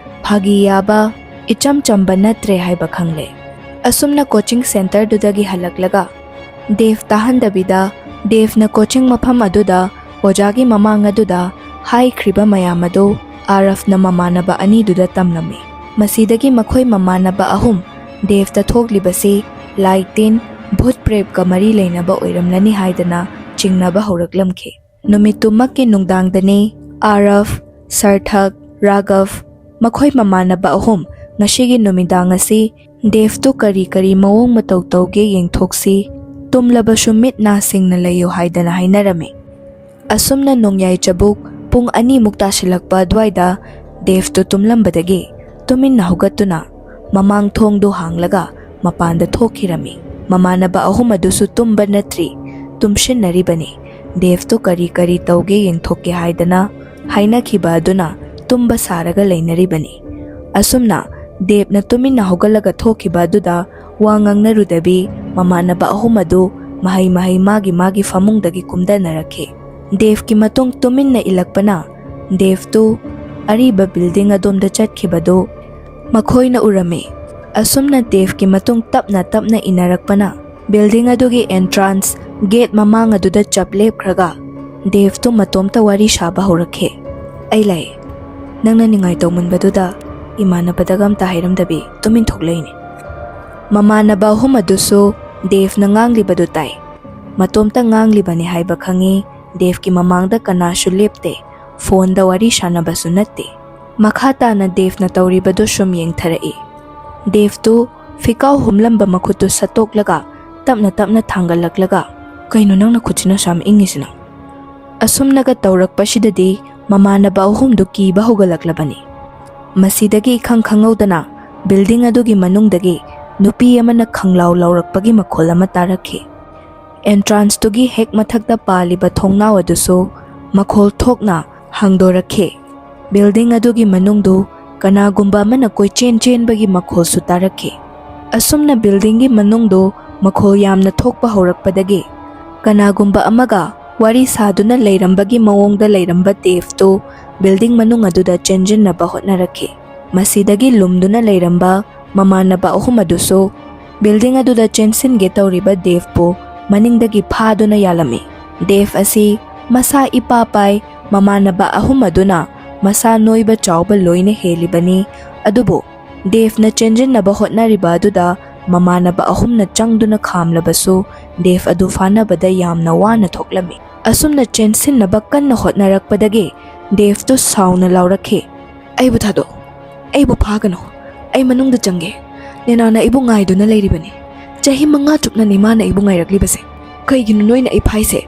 ꯐꯥꯒꯤ ꯌꯥꯕ, ꯏꯆꯝ ꯆꯝꯕ ꯅꯠꯇ꯭ꯔꯦ ꯍꯥꯏꯕ ꯈꯪꯂꯦ꯫ ꯑꯁꯨꯝꯅ ꯀꯣꯆꯤꯡ ꯁꯦꯟꯇꯔꯗꯨꯗꯒꯤ ꯍꯜꯂꯛꯂꯒ ꯗꯦꯚ ꯇꯥꯍꯟꯗꯕꯤꯗ ꯗꯦꯚꯅ ꯀꯣꯆꯤꯡ ꯃꯐꯝ ꯑꯗꯨꯗ ꯑꯣꯖꯥꯒꯤ ꯃꯃꯥꯡ ꯑꯗꯨꯗ ꯍꯥꯏꯈ꯭ꯔꯤꯕ ꯃꯌꯥꯝ ꯑꯗꯨ ꯑꯥꯔꯕꯅ ꯃꯃꯥꯟꯅꯕ ꯑꯅꯤꯗꯨꯗ ꯇꯝꯂꯝꯃꯤ꯫ ꯃꯁꯤꯗꯒꯤ ꯃꯈꯣꯏ ꯃꯃꯥꯟꯅꯕ ꯑꯍꯨꯝ ꯗꯦꯚꯇ ꯊꯣꯛꯂꯤꯕꯁꯤ ꯂꯥꯏ ꯇꯤꯟ, ꯚꯨꯠ ꯄ꯭ꯔꯦꯞꯀ ꯃꯔꯤ ꯂꯩꯅꯕ ꯑꯣꯏꯔꯝꯂꯅꯤ ꯍꯥꯏꯗꯅ ꯆꯤꯡꯅꯕ ꯍꯧꯔꯛꯂꯝꯈꯤ꯫ ꯅꯨꯃꯤꯠꯇꯨꯃꯛꯀꯤ ꯅꯨꯡꯗꯥꯡꯗꯅꯤ ꯑꯥꯔꯕ, ꯁꯥꯔꯊꯛ, ꯔꯥꯘꯕ, ꯃꯈꯣꯏ ꯃꯃꯥꯟꯅꯕ ꯑꯍꯨꯝ ꯉꯁꯤꯒꯤ ꯅꯨꯃꯤꯗꯥꯡ ꯑꯁꯤ ꯗꯦꯚꯇꯨ ꯀꯔꯤ ꯀꯔꯤ ꯃꯑꯣꯡ ꯃꯇꯧ ꯇꯧꯒꯦ ꯌꯦꯡꯊꯣꯛꯁꯤ, ꯇꯨꯝꯂꯕꯁꯨ ꯃꯤꯠ ꯅꯥ ꯁꯤꯡꯅ ꯂꯩꯌꯨ ꯍꯥꯏꯗꯅ ꯍꯥꯏꯅꯔꯝꯃꯤ꯫ ꯑꯁꯨꯝꯅ ꯅꯣꯡꯌꯥꯏ ꯆꯕꯨꯛ ꯄꯨꯡ ꯑꯅꯤꯃꯨꯛ ꯇꯥꯁꯤꯜꯂꯛꯄ ꯑꯗꯨꯋꯥꯏꯗ ꯗꯦꯚꯇꯨ ꯇꯨꯝꯂꯝꯕꯗꯒꯤ ꯇꯨꯃꯤꯟꯅ ꯍꯧꯒꯠꯇꯨꯅ ꯃꯃꯥꯡ ꯊꯣꯡꯗꯨ ꯍꯥꯡꯂꯒ ꯃꯄꯥꯟꯗ ꯊꯣꯛꯈꯤꯔꯝꯃꯤ꯫ ꯃꯃꯥꯟꯅꯕ ꯑꯍꯨꯝ ꯑꯗꯨꯁꯨ ꯇꯨꯝꯕ ꯅꯠꯇ꯭ꯔꯤ, ꯇꯨꯝꯁꯤꯟꯅꯔꯤꯕꯅꯤ꯫ ꯗꯦꯚꯇꯨ ꯀꯔꯤ ꯀꯔꯤ ꯇꯧꯒꯦ ꯌꯦꯡꯊꯣꯛꯀꯦ ꯍꯥꯏꯗꯅ ꯍꯥꯏꯅꯈꯤꯕ ꯑꯗꯨꯅ ꯇꯨꯝꯕ ꯁꯥꯔꯒ ꯂꯩꯅꯔꯤꯕꯅꯤ꯫ ꯑꯁꯨꯝꯅ ꯗꯦꯚꯅ ꯇꯨꯃꯤꯟꯅ ꯍꯧꯒꯠꯂꯒ ꯊꯣꯛꯈꯤꯕ ꯑꯗꯨꯗ ꯋꯥ ꯉꯥꯡꯅꯔꯨꯗꯕꯤ ꯃꯃꯥꯟꯅꯕ ꯑꯍꯨꯝ ꯑꯗꯨ ꯃꯍꯩ ꯃꯍꯩ ꯃꯥꯒꯤ ꯃꯥꯒꯤ ꯐꯃꯨꯡꯗꯒꯤ ꯀꯨꯝꯗꯅꯔꯛꯈꯤ꯫ ꯗꯦꯚꯀꯤ ꯃꯇꯨꯡ ꯇꯨꯃꯤꯟꯅ ꯏꯜꯂꯛꯄꯅ ꯗꯦꯚꯇꯨ ꯑꯔꯤꯕ ꯕꯤꯜꯗꯤꯡ ꯑꯗꯣꯝꯗ ꯆꯠꯈꯤꯕꯗꯨ ꯃꯈꯣꯏꯅ ꯎꯔꯝꯃꯤ꯫ ꯑꯁꯨꯝꯅ ꯗꯦꯚꯀꯤ ꯃꯇꯨꯡ ꯇꯞꯅ ꯇꯞꯅ ꯏꯟꯅꯔꯛꯄꯅ ꯕꯤꯜꯗꯤꯡ ꯑꯗꯨꯒꯤ ꯑꯦꯟꯇ꯭ꯔꯥꯟꯁ ꯒꯦꯠ ꯃꯃꯥꯡ ꯑꯗꯨꯗ ꯆꯞ ꯂꯦꯞꯈ꯭ꯔꯒ ꯗꯦꯚꯇꯨ ꯃꯇꯣꯝꯇ ꯋꯥꯔꯤ ꯁꯥꯕ ꯍꯧꯔꯛꯈꯤ꯫ "ꯑꯩ ꯂꯥꯛꯑꯦ꯫ ꯅꯪꯅ ꯅꯤꯡꯉꯥꯏ ꯇꯧꯃꯟꯕꯗꯨꯗ ꯏꯃꯥꯟꯅꯕꯗꯒ ꯑꯝꯇ ꯍꯥꯏꯔꯝꯗꯕꯤ ꯇꯨꯃꯤꯟ ꯊꯣꯛꯂꯛꯏꯅꯦ꯫" ꯃꯃꯥꯟꯅꯕ ꯑꯍꯨꯝ ꯑꯗꯨꯁꯨ ꯗꯦꯚꯅ ꯉꯥꯡꯂꯤꯕꯗꯨ ꯇꯥꯏ꯫ ꯃꯇꯣꯝꯇ ꯉꯥꯡꯂꯤꯕꯅꯤ ꯍꯥꯏꯕ ꯈꯪꯉꯤ꯫ ꯗꯦꯚꯀꯤ ꯃꯃꯥꯡꯗ ꯀꯅꯥꯁꯨ ꯂꯦꯞꯇꯦ꯫ ꯐꯣꯟꯗ ꯋꯥꯔꯤ ꯁꯥꯟꯅꯕꯁꯨ ꯅꯠꯇꯦ꯫ ꯃꯈꯥ ꯇꯥꯅ ꯗꯦꯚꯅ ꯇꯧꯔꯤꯕꯗꯨ ꯁꯨꯝ ꯌꯦꯡꯊꯔꯛꯏ꯫ ꯗꯦꯚꯇꯨ ꯐꯤꯀꯥꯎ ꯍꯨꯝꯂꯝꯕ ꯃꯈꯨꯠꯇꯨ ꯁꯠꯇꯣꯛꯂꯒ ꯇꯞꯅ ꯇꯞꯅ ꯊꯥꯡꯒꯠꯂꯛꯂꯒ, "ꯀꯩꯅꯣ ꯅꯪꯅ ꯈꯨꯠꯁꯤꯅ ꯁꯨꯝ ꯏꯪꯉꯤꯁꯤꯅ?" ꯑꯁꯨꯝꯅꯒ ꯇꯧꯔꯛꯄꯁꯤꯗꯗꯤ ꯃꯃꯥꯟꯅꯕ ꯑꯍꯨꯝꯗꯨ ꯀꯤꯕ ꯍꯧꯒꯠꯂꯛꯂꯕꯅꯤ꯫ ꯃꯁꯤꯗꯒꯤ ꯏꯈꯪ ꯈꯪꯍꯧꯗꯅ ꯕꯤꯜꯗꯤꯡ ꯑꯗꯨꯒꯤ ꯃꯅꯨꯡꯗꯒꯤ ꯅꯨꯄꯤ ꯑꯃꯅ ꯈꯪꯂꯥꯎ ꯂꯥꯎꯔꯛꯄꯒꯤ ꯃꯈꯣꯜ ꯑꯃ ꯇꯥꯔꯛꯈꯤ꯫ ꯑꯦꯟꯇ꯭ꯔꯥꯟꯁꯇꯨꯒꯤ ꯍꯦꯛ ꯃꯊꯛꯇ ꯄꯥꯜꯂꯤꯕ ꯊꯣꯡꯅꯥꯎ ꯑꯗꯨꯁꯨ ꯃꯈꯣꯜ ꯊꯣꯛꯅ ꯍꯥꯡꯗꯣꯔꯛꯈꯤ꯫ ꯕꯤꯜꯗꯤꯡ ꯑꯗꯨꯒꯤ ꯃꯅꯨꯡꯗꯨ ꯀꯅꯥꯒꯨꯝꯕ ꯑꯃꯅ ꯀꯣꯏꯆꯦꯟ ꯆꯦꯟꯕꯒꯤ ꯃꯈꯣꯜꯁꯨ ꯇꯥꯔꯛꯈꯤ꯫ ꯑꯁꯨꯝꯅ ꯕꯤꯜꯗꯤꯡꯒꯤ ꯃꯅꯨꯡꯗꯨ ꯃꯈꯣꯜ ꯌꯥꯝꯅ ꯊꯣꯛꯄ ꯍꯧꯔꯛꯄꯗꯒꯤ ꯀꯅꯥꯒꯨꯝꯕ ꯑꯃꯒ ꯋꯥꯔꯤ ꯁꯥꯗꯨꯅ ꯂꯩꯔꯝꯕꯒꯤ ꯃꯑꯣꯡꯗ ꯂꯩꯔꯝꯕ ꯗꯦꯚꯇꯨ ꯕꯤꯜꯗꯤꯡ ꯃꯅꯨꯡ ꯑꯗꯨꯗ ꯆꯦꯟꯖꯤꯟꯅꯕ ꯍꯣꯠꯅꯔꯛꯈꯤ꯫ ꯃꯁꯤꯗꯒꯤ ꯂꯨꯝꯗꯨꯅ ꯂꯩꯔꯝꯕ ꯃꯃꯥꯟꯅꯕ ꯑꯍꯨꯝ ꯑꯗꯨꯁꯨ ꯕꯤꯜꯗꯤꯡ ꯑꯗꯨꯗ ꯆꯦꯟꯁꯤꯟꯒꯦ ꯇꯧꯔꯤꯕ ꯗꯦꯚꯄꯨ ꯃꯅꯤꯡꯗꯒꯤ ꯐꯥꯗꯨꯅ ꯌꯥꯜꯂꯝꯃꯤ꯫ ꯗꯦꯚ ꯑꯁꯤ ꯃꯁꯥ ꯏꯄꯥ ꯄꯥꯏ, ꯃꯃꯥꯟꯅꯕ ꯑꯍꯨꯝ ꯑꯗꯨꯅ ꯃꯁꯥ ꯅꯣꯏꯕ ꯆꯥꯎꯕ ꯂꯣꯏꯅ ꯍꯦꯜꯂꯤꯕꯅꯤ꯫ ꯑꯗꯨꯕꯨ ꯗꯦꯚꯅ ꯆꯦꯟꯖꯤꯟꯅꯕ ꯍꯣꯠꯅꯔꯤꯕ ꯑꯗꯨꯗ ꯃꯃꯥꯟꯅꯕ ꯑꯍꯨꯝꯅ ꯆꯪꯗꯨꯅ ꯈꯥꯝꯂꯕꯁꯨ ꯗꯦꯚ ꯑꯗꯨ ꯐꯥꯅꯕꯗ ꯌꯥꯝꯅ ꯋꯥꯅ ꯊꯣꯛꯂꯝꯃꯤ꯫ ꯑꯁꯨꯝꯅ ꯆꯦꯟꯁꯤꯟꯅꯕ ꯀꯟꯅ ꯍꯣꯠꯅꯔꯛꯄꯗꯒꯤ ꯗꯦꯚꯇꯨ ꯁꯥꯎꯅ ꯂꯥꯎꯔꯛꯈꯤ, "ꯑꯩꯕꯨ ꯊꯥꯗꯣꯛ, ꯑꯩꯕꯨ ꯐꯥꯒꯅꯨ, ꯑꯩ ꯃꯅꯨꯡꯗ ꯆꯪꯒꯦ꯫ ꯅꯦꯅꯥꯅ ꯑꯩꯕꯨ ꯉꯥꯏꯗꯨꯅ ꯂꯩꯔꯤꯕꯅꯤ꯫ ꯆꯍꯤ ꯃꯉꯥ ꯆꯨꯞꯅꯅꯤ ꯃꯥꯅ ꯑꯩꯕꯨ ꯉꯥꯏꯔꯛꯂꯤꯕꯁꯦ꯫ ꯀꯩꯒꯤꯅꯣ ꯅꯣꯏꯅ ꯑꯩ ꯐꯥꯏꯁꯦ?"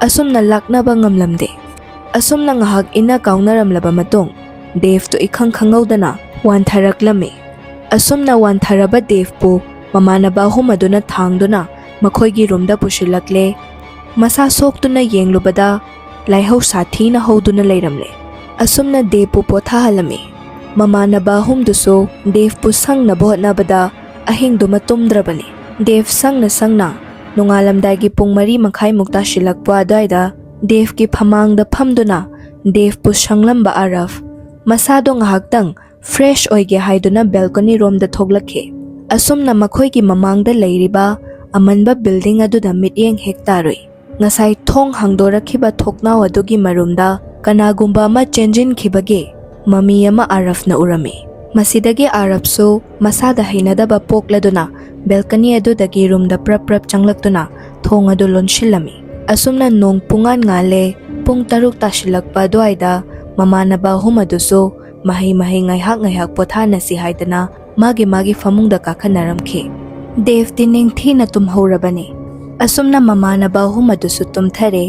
ꯑꯁꯨꯝꯅ ꯂꯥꯛꯅꯕ ꯉꯝꯂꯝꯗꯦ꯫ ꯑꯁꯨꯝꯅ ꯉꯥꯏꯍꯥꯛ ꯏꯟꯅ ꯀꯥꯎꯅꯔꯝꯂꯕ ꯃꯇꯨꯡ ꯗꯦꯚꯇꯨ ꯏꯈꯪ ꯈꯪꯍꯧꯗꯅ ꯋꯥꯟꯊꯔꯛꯂꯝꯃꯤ꯫ ꯑꯁꯨꯝꯅ ꯋꯥꯟꯊꯔꯕ ꯗꯦꯚꯄꯨ ꯃꯃꯥꯟꯅꯕ ꯑꯍꯨꯝ ꯑꯗꯨꯅ ꯊꯥꯡꯗꯨꯅ ꯃꯈꯣꯏꯒꯤ ꯔꯨꯝꯗ ꯄꯨꯁꯤꯜꯂꯛꯂꯦ꯫ ꯃꯁꯥ ꯁꯣꯛꯇꯨꯅ ꯌꯦꯡꯂꯨꯕꯗ ꯂꯥꯏꯍꯧ ꯁꯥꯊꯤꯅ ꯍꯧꯗꯨꯅ ꯂꯩꯔꯝꯂꯦ꯫ ꯑꯁꯨꯝꯅ ꯗꯦꯚꯄꯨ ꯄꯣꯊꯥꯍꯜꯂꯝꯃꯤ꯫ ꯃꯃꯥꯟꯅꯕ ꯑꯍꯨꯝꯗꯨꯁꯨ ꯗꯦꯚꯄꯨ ꯁꯪꯅꯕ ꯍꯣꯠꯅꯕꯗ ꯑꯍꯤꯡꯗꯨꯃ ꯇꯨꯝꯗ꯭ꯔꯕꯅꯤ꯫ ꯗꯦꯚ ꯁꯪꯅ ꯁꯪꯅ ꯅꯣꯡꯉꯥꯜꯂꯝꯗꯥꯏꯒꯤ ꯄꯨꯡ ꯃꯔꯤ ꯃꯈꯥꯏꯃꯨꯛ ꯇꯥꯁꯤꯜꯂꯛꯄ ꯑꯗꯨꯋꯥꯏꯗ ꯗꯦꯚꯀꯤ ꯐꯃꯥꯡꯗ ꯐꯝꯗꯨꯅ ꯗꯦꯚꯄꯨ ꯁꯪꯂꯝꯕ ꯑꯥꯔꯚ ꯃꯁꯥꯗꯣ ꯉꯥꯏꯍꯥꯛꯇꯪ ꯐ꯭ꯔꯦꯁ ꯑꯣꯏꯒꯦ ꯍꯥꯏꯗꯨꯅ ꯕꯦꯜꯀꯣꯅꯤ ꯔꯣꯝꯗ ꯊꯣꯛꯂꯛꯈꯤ꯫ ꯑꯁꯨꯝꯅ ꯃꯈꯣꯏꯒꯤ ꯃꯃꯥꯡꯗ ꯂꯩꯔꯤꯕ ꯑꯃꯟꯕ ꯕꯤꯜꯗꯤꯡ ꯑꯗꯨꯗ ꯃꯤꯠꯌꯦꯡ ꯍꯦꯛ ꯇꯥꯔꯨꯏ꯫ ꯉꯁꯥꯏ ꯊꯣꯡ ꯍꯥꯡꯗꯣꯔꯛꯈꯤꯕ ꯊꯣꯛꯅꯥꯎ ꯑꯗꯨꯒꯤ ꯃꯔꯨꯝꯗ ꯀꯅꯥꯒꯨꯝꯕ ꯑꯃ ꯆꯦꯟꯁꯤꯟꯈꯤꯕꯒꯤ ꯃꯃꯤ ꯑꯃ ꯑꯥꯔꯐꯅ ꯎꯔꯝꯃꯤ꯫ ꯃꯁꯤꯗꯒꯤ ꯑꯥꯔꯐꯁꯨ ꯃꯁꯥꯗ ꯍꯩꯅꯗꯕ ꯄꯣꯛꯂꯗꯨꯅ ꯕꯦꯜꯀꯅꯤ ꯑꯗꯨꯗꯒꯤ ꯔꯨꯝꯗ ꯄ꯭ꯔꯞ ꯄ꯭ꯔꯞ ꯆꯪꯂꯛꯇꯨꯅ ꯊꯣꯡ ꯑꯗꯨ ꯂꯣꯟꯁꯤꯜꯂꯝꯃꯤ꯫ ꯑꯁꯨꯝꯅ ꯅꯣꯡ ꯄꯨꯡꯉꯥꯟ ꯉꯥꯜꯂꯦ꯫ ꯄꯨꯡ ꯇꯔꯨꯛ ꯇꯥꯁꯤꯜꯂꯛꯄ ꯑꯗꯨꯋꯥꯏꯗ ꯃꯃꯥꯟꯅꯕ ꯑꯍꯨꯝ ꯑꯗꯨꯁꯨ ꯃꯍꯩ ꯃꯍꯩ ꯉꯥꯏꯍꯥꯛ ꯉꯥꯏꯍꯥꯛ ꯄꯣꯊꯥꯅꯁꯤ ꯍꯥꯏꯗꯅ ꯃꯥꯒꯤ ꯃꯥꯒꯤ ꯐꯃꯨꯡꯗ ꯀꯥꯈꯠꯅꯔꯝꯈꯤ꯫ ꯗꯦꯚꯇꯤ ꯅꯤꯡꯊꯤꯅ ꯇꯨꯝꯍꯧꯔꯕꯅꯤ꯫ ꯑꯁꯨꯝꯅ ꯃꯃꯥꯟꯅꯕ ꯑꯍꯨꯝ ꯑꯗꯨꯁꯨ ꯇꯨꯝꯊꯔꯦ꯫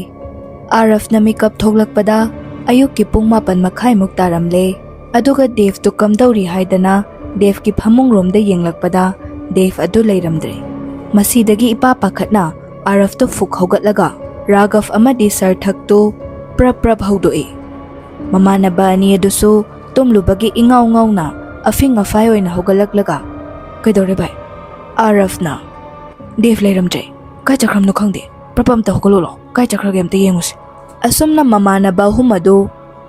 ꯑꯥꯔꯐꯅ ꯃꯤꯀꯞ ꯊꯣꯛꯂꯛꯄꯗ ꯑꯌꯨꯛꯀꯤ ꯄꯨꯡ ꯃꯥꯄꯟ ꯃꯈꯥꯏꯃꯨꯛ ꯇꯥꯔꯝꯂꯦ꯫ ꯑꯗꯨꯒ ꯗꯦꯚꯇꯨ ꯀꯝꯗꯧꯔꯤ ꯍꯥꯏꯗꯅ ꯗꯦꯚꯀꯤ ꯐꯃꯨꯡꯔꯣꯝꯗ ꯌꯦꯡꯂꯛꯄꯗ ꯗꯦꯚ ꯑꯗꯨ ꯂꯩꯔꯝꯗ꯭ꯔꯦ꯫ ꯃꯁꯤꯗꯒꯤ ꯏꯄꯥ ꯄꯥꯈꯠꯅ ꯑꯥꯔꯐꯇꯨ ꯐꯨꯛ ꯍꯧꯒꯠꯂꯒ ꯔꯥꯘꯕ ꯑꯃꯗꯤ ꯁꯔꯊꯛꯇꯨ ꯄ꯭ꯔꯞ ꯄ꯭ꯔꯞ ꯍꯧꯗꯣꯛꯏ꯫ ꯃꯃꯥꯟꯅꯕ ꯑꯅꯤ ꯑꯗꯨꯁꯨ ꯇꯨꯝꯂꯨꯕꯒꯤ ꯏꯉꯥꯎ ꯉꯥꯎꯅ ꯑꯐꯤꯡ ꯑꯐꯥꯏ ꯑꯣꯏꯅ ꯍꯧꯒꯠꯂꯛꯂꯒ, "ꯀꯩꯗꯧꯔꯦ ꯚꯥꯏ?" ꯑꯥꯔꯐꯅ, "ꯗꯦꯚ ꯂꯩꯔꯝꯗ꯭ꯔꯦ, ꯀꯥꯏ ꯆꯠꯈ꯭ꯔꯕꯅꯣ ꯈꯪꯗꯦ, ꯄ꯭ꯔꯞ ꯑꯝꯇ ꯍꯧꯒꯠꯂꯛꯑꯣ, ꯀꯥꯏ ꯆꯠꯈ꯭ꯔꯒꯦ ꯑꯝꯇ ꯌꯦꯡꯉꯨꯁꯦ"꯫ ꯑꯁꯨꯝꯅ ꯃꯃꯥꯟꯅꯕ ꯑꯍꯨꯝ ꯑꯗꯨ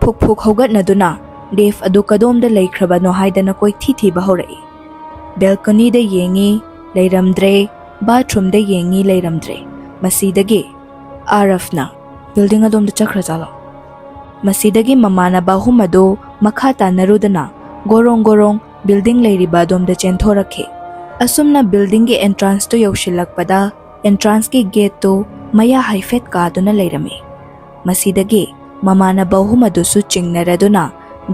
ꯐꯨꯛ ꯐꯨꯛ ꯍꯧꯒꯠꯅꯗꯨꯅ ꯗꯦꯚ ꯑꯗꯨ ꯀꯗꯣꯝꯗ ꯂꯩꯈ꯭ꯔꯕꯅꯣ ꯍꯥꯏꯗꯅ ꯀꯣꯏꯊꯤ ꯊꯤꯕ ꯍꯧꯔꯛꯏ꯫ ꯕꯦꯜꯀꯅꯤꯗ ꯌꯦꯡꯉꯤ, ꯂꯩꯔꯝꯗ꯭ꯔꯦ꯫ ꯕꯥꯊꯔꯨꯝꯗ ꯌꯦꯡꯉꯤ, ꯂꯩꯔꯝꯗ꯭ꯔꯦ꯫ ꯃꯁꯤꯗꯒꯤ ꯑꯥꯔꯐꯅ, "ꯕꯤꯜꯗꯤꯡ ꯑꯗꯣꯝꯗ ꯆꯠꯈ꯭ꯔꯖꯥꯠꯂꯣ?" ꯃꯁꯤꯗꯒꯤ ꯃꯃꯥꯟꯅꯕ ꯑꯍꯨꯝ ꯑꯗꯨ ꯃꯈꯥ ꯇꯥꯅꯔꯨꯗꯅ ꯒꯣꯔꯣꯡ ꯒꯣꯔꯣꯡ ꯕꯤꯜꯗꯤꯡ ꯂꯩꯔꯤꯕ ꯑꯗꯣꯝꯗ ꯆꯦꯟꯊꯣꯔꯛꯈꯤ꯫ ꯑꯁꯨꯝꯅ ꯕꯤꯜꯗꯤꯡꯒꯤ ꯑꯦꯟꯇ꯭ꯔꯥꯟꯁꯇꯨ ꯌꯧꯁꯤꯜꯂꯛꯄꯗ ꯑꯦꯟꯇ꯭ꯔꯥꯟꯁꯀꯤ ꯒꯦꯠꯇꯨ ꯃꯌꯥ ꯍꯥꯏꯐꯦꯠ ꯀꯥꯗꯨꯅ ꯂꯩꯔꯝꯃꯤ꯫ ꯃꯁꯤꯗꯒꯤ ꯃꯃꯥꯟꯅꯕ ꯑꯍꯨꯝ ꯑꯗꯨꯁꯨ ꯆꯤꯡꯅꯔꯗꯨꯅ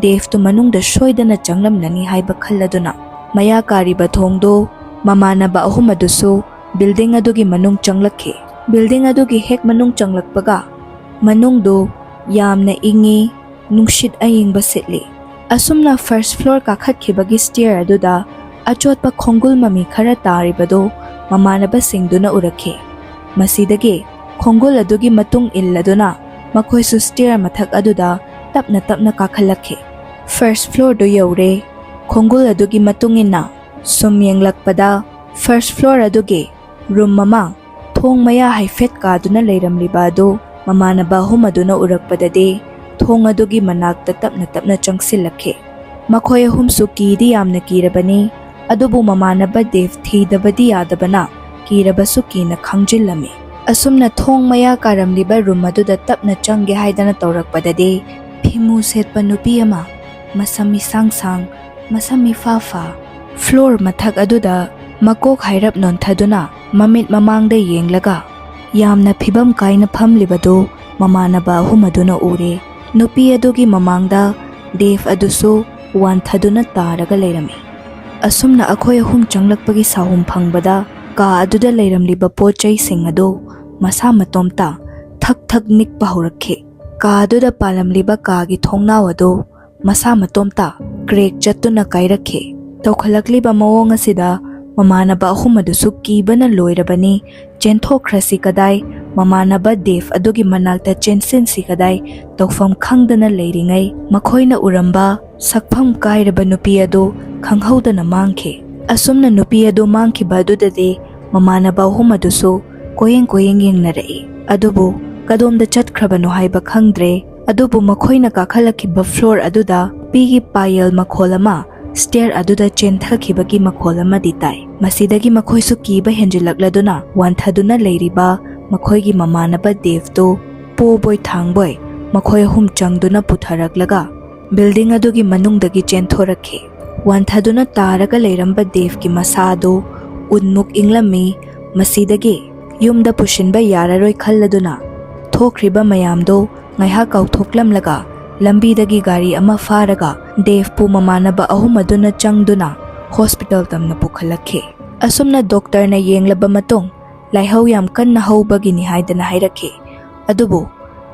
ꯗꯦꯚꯇꯨ ꯃꯅꯨꯡꯗ ꯁꯣꯏꯗꯅ ꯆꯪꯂꯝꯂꯅꯤ ꯍꯥꯏꯕ ꯈꯜꯂꯗꯨꯅ ꯃꯌꯥ ꯀꯥꯔꯤꯕ ꯊꯣꯡꯗꯨ ꯃꯃꯥꯟꯅꯕ ꯑꯍꯨꯝ ꯑꯗꯨꯁꯨ ꯕꯤꯜꯗꯤꯡ ꯑꯗꯨꯒꯤ ꯃꯅꯨꯡ ꯆꯪꯂꯛꯈꯤ꯫ ꯕꯤꯜꯗꯤꯡ ꯑꯗꯨꯒꯤ ꯍꯦꯛ ꯃꯅꯨꯡ ꯆꯪꯂꯛꯄꯒ ꯃꯅꯨꯡꯗꯨ ꯌꯥꯝꯅ ꯏꯪꯉꯤ, ꯅꯨꯡꯁꯤꯠ ꯑꯏꯪꯕ ꯁꯤꯠꯂꯤ꯫ ꯑꯁꯨꯝꯅ ꯐꯥꯔꯁ ꯐ꯭ꯂꯣꯔ ꯀꯥꯈꯠꯈꯤꯕꯒꯤ ꯁ꯭ꯇꯦꯌꯔ ꯑꯗꯨꯗ ꯑꯆꯣꯠꯄ ꯈꯣꯡꯒꯨꯜ ꯃꯃꯤ ꯈꯔ ꯇꯥꯔꯤꯕꯗꯨ ꯃꯃꯥꯟꯅꯕꯁꯤꯡꯗꯨꯅ ꯎꯔꯛꯈꯤ꯫ ꯃꯁꯤꯗꯒꯤ ꯈꯣꯡꯒꯨꯜ ꯑꯗꯨꯒꯤ ꯃꯇꯨꯡ ꯏꯜꯂꯗꯨꯅ ꯃꯈꯣꯏꯁꯨ ꯁ꯭ꯇꯦꯌꯔ ꯃꯊꯛ ꯑꯗꯨꯗ ꯇꯞꯅ ꯇꯞꯅ ꯀꯥꯈꯠꯂꯛꯈꯤ꯫ ꯐꯥꯔꯁ ꯐ꯭ꯂꯣꯔꯗꯨ ꯌꯧꯔꯦ꯫ ꯈꯣꯡꯒꯨꯜ ꯑꯗꯨꯒꯤ ꯃꯇꯨꯡ ꯏꯟꯅ ꯁꯨꯝ ꯌꯦꯡꯂꯛꯄꯗ ꯐꯥꯔꯁ ꯐ꯭ꯂꯣꯔ ꯑꯗꯨꯒꯤ ꯔꯨꯝ ꯑꯃ ꯊꯣꯡ ꯃꯌꯥ ꯍꯥꯏꯐꯦꯠ ꯀꯥꯗꯨꯅ ꯂꯩꯔꯝꯂꯤꯕ ꯑꯗꯨ ꯃꯃꯥꯟꯅꯕ ꯑꯍꯨꯝ ꯑꯗꯨꯅ ꯎꯔꯛꯄꯗꯗꯤ ꯊꯣꯡ ꯑꯗꯨꯒꯤ ꯃꯅꯥꯛꯇ ꯇꯞꯅ ꯇꯞꯅ ꯆꯪꯁꯤꯜꯂꯛꯈꯤ꯫ ꯃꯈꯣꯏ ꯑꯍꯨꯝꯁꯨ ꯀꯤꯗꯤ ꯌꯥꯝꯅ ꯀꯤꯔꯕꯅꯤ, ꯑꯗꯨꯕꯨ ꯃꯃꯥꯟꯅꯕ ꯗꯦꯚ ꯊꯤꯗꯕꯗꯤ ꯌꯥꯗꯕꯅ ꯀꯤꯔꯕꯁꯨ ꯀꯤꯅ ꯈꯥꯡꯖꯤꯜꯂꯝꯃꯤ꯫ ꯑꯁꯨꯝꯅ ꯊꯣꯡ ꯃꯌꯥ ꯀꯥꯔꯝꯂꯤꯕ ꯔꯨꯝ ꯑꯗꯨꯗ ꯇꯞꯅ ꯆꯪꯒꯦ ꯍꯥꯏꯗꯅ ꯇꯧꯔꯛꯄꯗꯗꯤ, ꯐꯤꯃꯨ ꯁꯦꯠꯄ ꯅꯨꯄꯤ ꯑꯃ, ꯃꯁꯝ ꯏꯁꯥꯡ ꯁꯥꯡ, ꯃꯁꯝ ꯏꯐꯥ ꯐꯥ, ꯐ꯭ꯂꯣꯔ ꯃꯊꯛ ꯑꯗꯨꯗ ꯃꯀꯣꯛ ꯍꯥꯏꯔꯞ ꯅꯣꯟꯊꯗꯨꯅ ꯃꯃꯤꯠ ꯃꯃꯥꯡꯗ ꯌꯦꯡꯂꯒ ꯌꯥꯝꯅ ꯐꯤꯕꯝ ꯀꯥꯏꯅ ꯐꯝꯂꯤꯕꯗꯨ ꯃꯃꯥꯟꯅꯕ ꯑꯍꯨꯝ ꯑꯗꯨꯅ ꯎꯔꯦ꯫ ꯅꯨꯄꯤ ꯑꯗꯨꯒꯤ ꯃꯃꯥꯡꯗ ꯗꯦꯚ ꯑꯗꯨꯁꯨ ꯋꯥꯟꯊꯗꯨꯅ ꯇꯥꯔꯒ ꯂꯩꯔꯝꯃꯤ꯫ ꯑꯁꯨꯝꯅ ꯑꯩꯈꯣꯏ ꯑꯍꯨꯝ ꯆꯪꯂꯛꯄꯒꯤ ꯁꯥꯍꯨꯝ ꯐꯪꯕꯗ, ꯀꯥ ꯑꯗꯨꯗ ꯂꯩꯔꯝꯂꯤꯕ ꯄꯣꯠ ꯆꯩꯁꯤꯡ ꯑꯗꯨ ꯃꯁꯥ ꯃꯇꯣꯝꯇ ꯊꯛ ꯊꯛ ꯅꯤꯛꯄ ꯍꯧꯔꯛꯈꯤ꯫ ꯀꯥ ꯑꯗꯨꯗ ꯄꯥꯜꯂꯝꯂꯤꯕ ꯀꯥꯒꯤ ꯊꯣꯡꯅꯥꯎ ꯑꯗꯨ ꯃꯁꯥ ꯃꯇꯣꯝꯇ ꯀ꯭ꯔꯦꯛ ꯆꯠꯇꯨꯅ ꯀꯥꯏꯔꯛꯈꯤ꯫ ꯇꯧꯈꯠꯂꯛꯂꯤꯕ ꯃꯑꯣꯡ ꯑꯁꯤꯗ ꯃꯃꯥꯟꯅꯕ ꯑꯍꯨꯝ ꯑꯗꯨꯁꯨ ꯀꯤꯕꯅ ꯂꯣꯏꯔꯕꯅꯤ꯫ ꯆꯦꯟꯊꯣꯛꯈ꯭ꯔꯁꯤ ꯀꯗꯥꯏ, ꯃꯃꯥꯟꯅꯕ ꯗꯦꯚ ꯑꯗꯨꯒꯤ ꯃꯅꯥꯛꯇ ꯆꯦꯟꯁꯤꯟꯁꯤ ꯀꯗꯥꯏ, ꯇꯧꯐꯝ ꯈꯪꯗꯅ ꯂꯩꯔꯤꯉꯩ, ꯃꯈꯣꯏꯅ ꯎꯔꯝꯕ ꯁꯛꯐꯝ ꯀꯥꯏꯔꯕ ꯅꯨꯄꯤ ꯑꯗꯨ ꯈꯪꯍꯧꯗꯅ ꯃꯥꯡꯈꯤ꯫ ꯑꯁꯨꯝꯅ ꯅꯨꯄꯤ ꯑꯗꯨ ꯃꯥꯡꯈꯤꯕ ꯑꯗꯨꯗꯗꯤ ꯃꯃꯥꯟꯅꯕ ꯑꯍꯨꯝ ꯑꯗꯨꯁꯨ ꯀꯣꯌꯦꯡ ꯀꯣꯌꯦꯡ ꯌꯦꯡꯅꯔꯛꯏ꯫ ꯑꯗꯨꯕꯨ ꯀꯗꯣꯝꯗ ꯆꯠꯈ꯭ꯔꯕꯅꯣ ꯍꯥꯏꯕ ꯈꯪꯗ꯭ꯔꯦ꯫ ꯑꯗꯨꯕꯨ ꯃꯈꯣꯏꯅ ꯀꯥꯈꯠꯂꯛꯈꯤꯕ ꯐ꯭ꯂꯣꯔ ꯑꯗꯨꯗ ꯄꯤꯒꯤ ꯄꯥꯌꯦꯜ ꯃꯈꯣꯜ ꯑꯃ ꯁ꯭ꯇꯦꯌꯔ ꯑꯗꯨꯗ ꯆꯦꯟꯊꯈꯤꯕꯒꯤ ꯃꯈꯣꯜ ꯑꯃꯗꯤ ꯇꯥꯏ꯫ ꯃꯁꯤꯗꯒꯤ ꯃꯈꯣꯏꯁꯨ ꯀꯤꯕ ꯍꯦꯟꯖꯤꯜꯂꯛꯂꯗꯨꯅ ꯋꯥꯟꯊꯗꯨꯅ ꯂꯩꯔꯤꯕ ꯃꯈꯣꯏꯒꯤ ꯃꯃꯥꯟꯅꯕ ꯗꯦꯚꯇꯨ ꯄꯣꯕꯣꯏ ꯊꯥꯡꯕꯣꯏ ꯃꯈꯣꯏ ꯑꯍꯨꯝ ꯆꯪꯗꯨꯅ ꯄꯨꯊꯔꯛꯂꯒ ꯕꯤꯜꯗꯤꯡ ꯑꯗꯨꯒꯤ ꯃꯅꯨꯡꯗꯒꯤ ꯆꯦꯟꯊꯣꯔꯛꯈꯤ꯫ ꯋꯥꯟꯊꯗꯨꯅ ꯇꯥꯔꯒ ꯂꯩꯔꯝꯕ ꯗꯦꯚꯀꯤ ꯃꯁꯥ ꯑꯗꯨ ꯎꯟꯃꯨꯛ ꯏꯪꯂꯝꯃꯤ꯫ ꯃꯁꯤꯗꯒꯤ ꯌꯨꯝꯗ ꯄꯨꯁꯤꯟꯕ ꯌꯥꯔꯔꯣꯏ ꯈꯜꯂꯗꯨꯅ ꯊꯣꯛꯈ꯭ꯔꯤꯕ ꯃꯌꯥꯝꯗꯨ ꯉꯥꯏꯍꯥꯛ ꯀꯥꯎꯊꯣꯛꯂꯝꯂꯒ ꯂꯝꯕꯤꯗꯒꯤ ꯒꯥꯔꯤ ꯑꯃ ꯐꯥꯔꯒ ꯗꯦꯚꯄꯨ ꯃꯃꯥꯟꯅꯕ ꯑꯍꯨꯝ ꯑꯗꯨꯅ ꯆꯪꯗꯨꯅ ꯍꯣꯁꯄꯤꯇꯥꯜ ꯇꯝꯅ ꯄꯨꯈꯠꯂꯛꯈꯤ꯫ ꯑꯁꯨꯝꯅ ꯗꯣꯛꯇꯔꯅ ꯌꯦꯡꯂꯕ ꯃꯇꯨꯡ ꯂꯥꯏꯍꯧ ꯌꯥꯝ ꯀꯟꯅ ꯍꯧꯕꯒꯤꯅꯤ ꯍꯥꯏꯗꯅ ꯍꯥꯏꯔꯛꯈꯤ꯫ ꯑꯗꯨꯕꯨ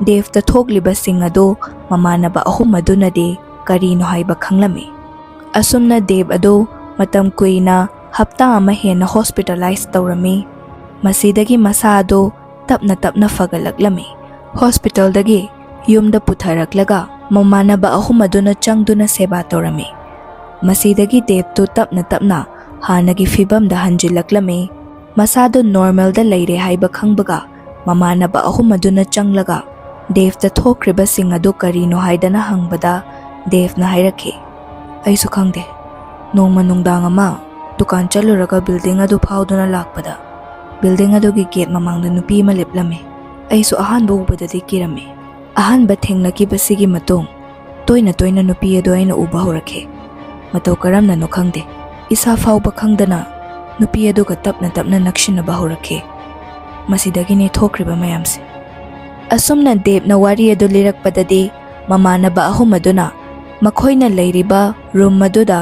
ꯗꯦꯚꯇ ꯊꯣꯛꯂꯤꯕꯁꯤꯡ ꯑꯗꯨ ꯃꯃꯥꯟꯅꯕ ꯑꯍꯨꯝ ꯑꯗꯨꯅꯗꯤ ꯀꯔꯤꯅꯣ ꯍꯥꯏꯕ ꯈꯪꯂꯝꯃꯤ꯫ ꯑꯁꯨꯝꯅ ꯗꯦꯚ ꯑꯗꯨ ꯃꯇꯝ ꯀꯨꯏꯅ, ꯍꯞꯇꯥ ꯑꯃ ꯍꯦꯟꯅ ꯍꯣꯁꯄꯤꯇꯥꯂꯥꯏꯖ ꯇꯧꯔꯝꯃꯤ꯫ ꯃꯁꯤꯗꯒꯤ ꯃꯁꯥ ꯑꯗꯨ ꯇꯞꯅ ꯇꯞꯅ ꯐꯒꯠꯂꯛꯂꯝꯃꯤ꯫ ꯍꯣꯁꯄꯤꯇꯥꯜꯗꯒꯤ ꯌꯨꯝꯗ ꯄꯨꯊꯔꯛꯂꯒ ꯃꯃꯥꯟꯅꯕ ꯑꯍꯨꯝ ꯑꯗꯨꯅ ꯆꯪꯗꯨꯅ ꯁꯦꯕꯥ ꯇꯧꯔꯝꯃꯤ꯫ ꯃꯁꯤꯗꯒꯤ ꯗꯦꯚꯇꯨ ꯇꯞꯅ ꯇꯞꯅ ꯍꯥꯟꯅꯒꯤ ꯐꯤꯕꯝꯗ ꯍꯟꯖꯤꯜꯂꯛꯂꯝꯃꯤ꯫ ꯃꯁꯥꯗꯨ ꯅꯣꯔꯃꯦꯜꯗ ꯂꯩꯔꯦ ꯍꯥꯏꯕ ꯈꯪꯕꯒ ꯃꯃꯥꯟꯅꯕ ꯑꯍꯨꯝ ꯑꯗꯨꯅ ꯆꯪꯂꯒ ꯗꯦꯚꯇ ꯊꯣꯛꯈ꯭ꯔꯤꯕꯁꯤꯡ ꯑꯗꯨ ꯀꯔꯤꯅꯣ ꯍꯥꯏꯗꯅ ꯍꯪꯕꯗ ꯗꯦꯚꯅ ꯍꯥꯏꯔꯛꯈꯤ, "ꯑꯩꯁꯨ ꯈꯪꯗꯦ꯫ ꯅꯣꯡꯃ ꯅꯨꯡꯗꯥꯡ ꯑꯃ ꯗꯨꯀꯥꯟ ꯆꯠꯂꯨꯔꯒ ꯕꯤꯜꯗꯤꯡ ꯑꯗꯨ ꯐꯥꯎꯗꯨꯅ ꯂꯥꯛꯄꯗ ꯕꯤꯜꯗꯤꯡ ꯑꯗꯨꯒꯤ ꯒꯦꯠ ꯃꯃꯥꯡꯗ ꯅꯨꯄꯤ ꯑꯃ ꯂꯦꯞꯂꯝꯃꯤ꯫ ꯑꯩꯁꯨ ꯑꯍꯥꯟꯕ ꯎꯕꯗꯗꯤ ꯀꯤꯔꯝꯃꯤ꯫ ꯑꯍꯥꯟꯕ ꯊꯦꯡꯅꯈꯤꯕꯁꯤꯒꯤ ꯃꯇꯨꯡ ꯇꯣꯏꯅ ꯇꯣꯏꯅ ꯅꯨꯄꯤ ꯑꯗꯨ ꯑꯩꯅ ꯎꯕ ꯍꯧꯔꯛꯈꯤ꯫ ꯃꯇꯧ ꯀꯔꯝꯅꯅꯣ ꯈꯪꯗꯦ, ꯏꯁꯥ ꯐꯥꯎꯕ ꯈꯪꯗꯅ ꯅꯨꯄꯤ ꯑꯗꯨꯒ ꯇꯞꯅ ꯇꯞꯅ ꯅꯛꯁꯤꯟꯅꯕ ꯍꯧꯔꯛꯈꯤ꯫ ꯃꯁꯤꯗꯒꯤꯅꯤ ꯊꯣꯛꯈ꯭ꯔꯤꯕ ꯃꯌꯥꯝꯁꯦ꯫ ꯑꯁꯨꯝꯅ ꯗꯦꯕꯅ ꯋꯥꯔꯤ ꯑꯗꯨ ꯂꯤꯔꯛꯄꯗꯗꯤ, ꯃꯃꯥꯟꯅꯕ ꯑꯍꯨꯝ ꯑꯗꯨꯅ ꯃꯈꯣꯏꯅ ꯂꯩꯔꯤꯕ ꯔꯨꯝ ꯑꯗꯨꯗ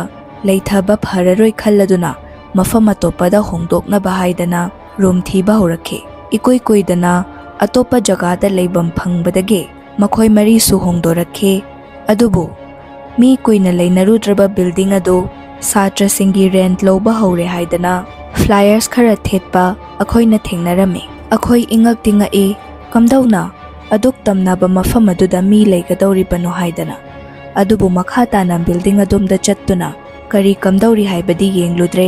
ꯂꯩꯊꯕ ꯐꯔꯔꯣꯏ ꯈꯜꯂꯗꯨꯅ ꯃꯐꯝ ꯑꯇꯣꯞꯄꯗ ꯍꯣꯡꯗꯣꯛꯅꯕ ꯍꯥꯏꯗꯅ ꯔꯨꯝ ꯊꯤꯕ ꯍꯧꯔꯛꯈꯤ꯫ ꯏꯀꯨꯏ ꯀꯨꯏꯗꯅ ꯑꯇꯣꯞꯄ ꯖꯒꯥꯗ ꯂꯩꯐꯝ ꯐꯪꯕꯗꯒꯤ ꯃꯈꯣꯏ ꯃꯔꯤꯁꯨ ꯍꯣꯡꯗꯣꯔꯛꯈꯤ꯫ ꯑꯗꯨꯕꯨ ꯃꯤ ꯀꯨꯏꯅ ꯂꯩꯅꯔꯨꯗ꯭ꯔꯕ ꯕꯤꯜꯗꯤꯡ ꯑꯗꯨ ꯁꯥꯇ꯭ꯔꯁꯤꯡꯒꯤ ꯔꯦꯟꯠ ꯂꯧꯕ ꯍꯧꯔꯦ ꯍꯥꯏꯗꯅ ꯐ꯭ꯂꯥꯏꯌꯔꯁ ꯈꯔ ꯊꯦꯠꯄ ꯑꯩꯈꯣꯏꯅ ꯊꯦꯡꯅꯔꯝꯃꯤ꯫ ꯑꯩꯈꯣꯏ ꯏꯉꯛꯇꯤ ꯉꯛꯏ, ꯀꯝꯗꯧꯅ ꯑꯗꯨꯛ ꯇꯝꯅꯕ ꯃꯐꯝ ꯑꯗꯨꯗ ꯃꯤ ꯂꯩꯒꯗꯧꯔꯤꯕꯅꯣ ꯍꯥꯏꯗꯅ꯫ ꯑꯗꯨꯕꯨ ꯃꯈꯥ ꯇꯥꯅ ꯕꯤꯜꯗꯤꯡ ꯑꯗꯣꯝꯗ ꯆꯠꯇꯨꯅ ꯀꯔꯤ ꯀꯝꯗꯧꯔꯤ ꯍꯥꯏꯕꯗꯤ ꯌꯦꯡꯂꯨꯗ꯭ꯔꯦ,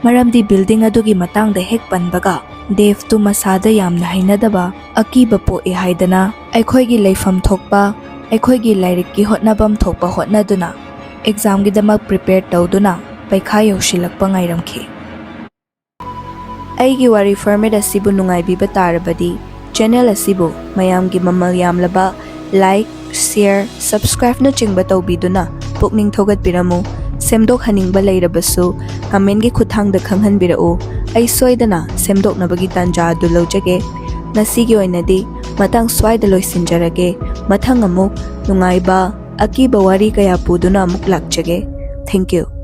ꯃꯔꯝꯗꯤ ꯕꯤꯜꯗꯤꯡ ꯑꯗꯨꯒꯤ ꯃꯇꯥꯡꯗ ꯍꯦꯛ ꯄꯟꯕꯒ ꯗꯦꯕꯇꯨ ꯃꯁꯥꯗ ꯌꯥꯝꯅ ꯍꯩꯅꯗꯕ, ꯑꯀꯤꯕ ꯄꯣꯛꯏ ꯍꯥꯏꯗꯅ ꯑꯩꯈꯣꯏꯒꯤ ꯂꯩꯐꯝ ꯊꯣꯛꯄ, ꯑꯩꯈꯣꯏꯒꯤ ꯂꯥꯏꯔꯤꯛꯀꯤ ꯍꯣꯠꯅꯐꯝ ꯊꯣꯛꯄ ꯍꯣꯠꯅꯗꯨꯅ ꯑꯦꯛꯖꯥꯝꯒꯤꯗꯃꯛ ꯄ꯭ꯔꯤꯄꯦꯌꯔ ꯇꯧꯗꯨꯅ ꯄꯩꯈꯥ ꯌꯧꯁꯤꯜꯂꯛꯄ ꯉꯥꯏꯔꯝꯈꯤ꯫ ꯑꯩꯒꯤ ꯋꯥꯔꯤ ꯐꯣꯔꯃꯦꯠ ꯑꯁꯤꯕꯨ ꯅꯨꯡꯉꯥꯏꯕꯤꯕ ꯇꯥꯔꯕꯗꯤ ꯆꯦꯅꯦꯜ ꯑꯁꯤꯕꯨ ꯃꯌꯥꯝꯒꯤ ꯃꯃꯜ ꯌꯥꯝꯂꯕ ꯂꯥꯏꯛ, ꯁꯤꯌꯔ, ꯁꯕꯁꯀ꯭ꯔꯥꯏꯕꯅꯆꯤꯡꯕ ꯇꯧꯕꯤꯗꯨꯅ ꯄꯨꯛꯅꯤꯡ ꯊꯧꯒꯠꯄꯤꯔꯝꯃꯨ꯫ ꯁꯦꯝꯗꯣꯛꯍꯟꯅꯤꯡꯕ ꯂꯩꯔꯕꯁꯨ ꯀꯃꯦꯟꯒꯤ ꯈꯨꯠꯊꯥꯡꯗ ꯈꯪꯍꯟꯕꯤꯔꯛꯎ꯫ ꯑꯩ ꯁꯣꯏꯗꯅ ꯁꯦꯝꯗꯣꯛꯅꯕꯒꯤ ꯇꯥꯟꯖꯥ ꯑꯗꯨ ꯂꯧꯖꯒꯦ꯫ ꯉꯁꯤꯒꯤ ꯑꯣꯏꯅꯗꯤ ꯃꯇꯥꯡ ꯁ꯭ꯋꯥꯏꯗ ꯂꯣꯏꯁꯤꯟꯖꯔꯒꯦ꯫ ꯃꯊꯪ ꯑꯃꯨꯛ ꯅꯨꯡꯉꯥꯏꯕ, ꯑꯀꯤꯕ ꯋꯥꯔꯤ ꯀꯌꯥ ꯄꯨꯗꯨꯅ ꯑꯃꯨꯛ ꯂꯥꯛꯆꯒꯦ꯫ Thank you꯫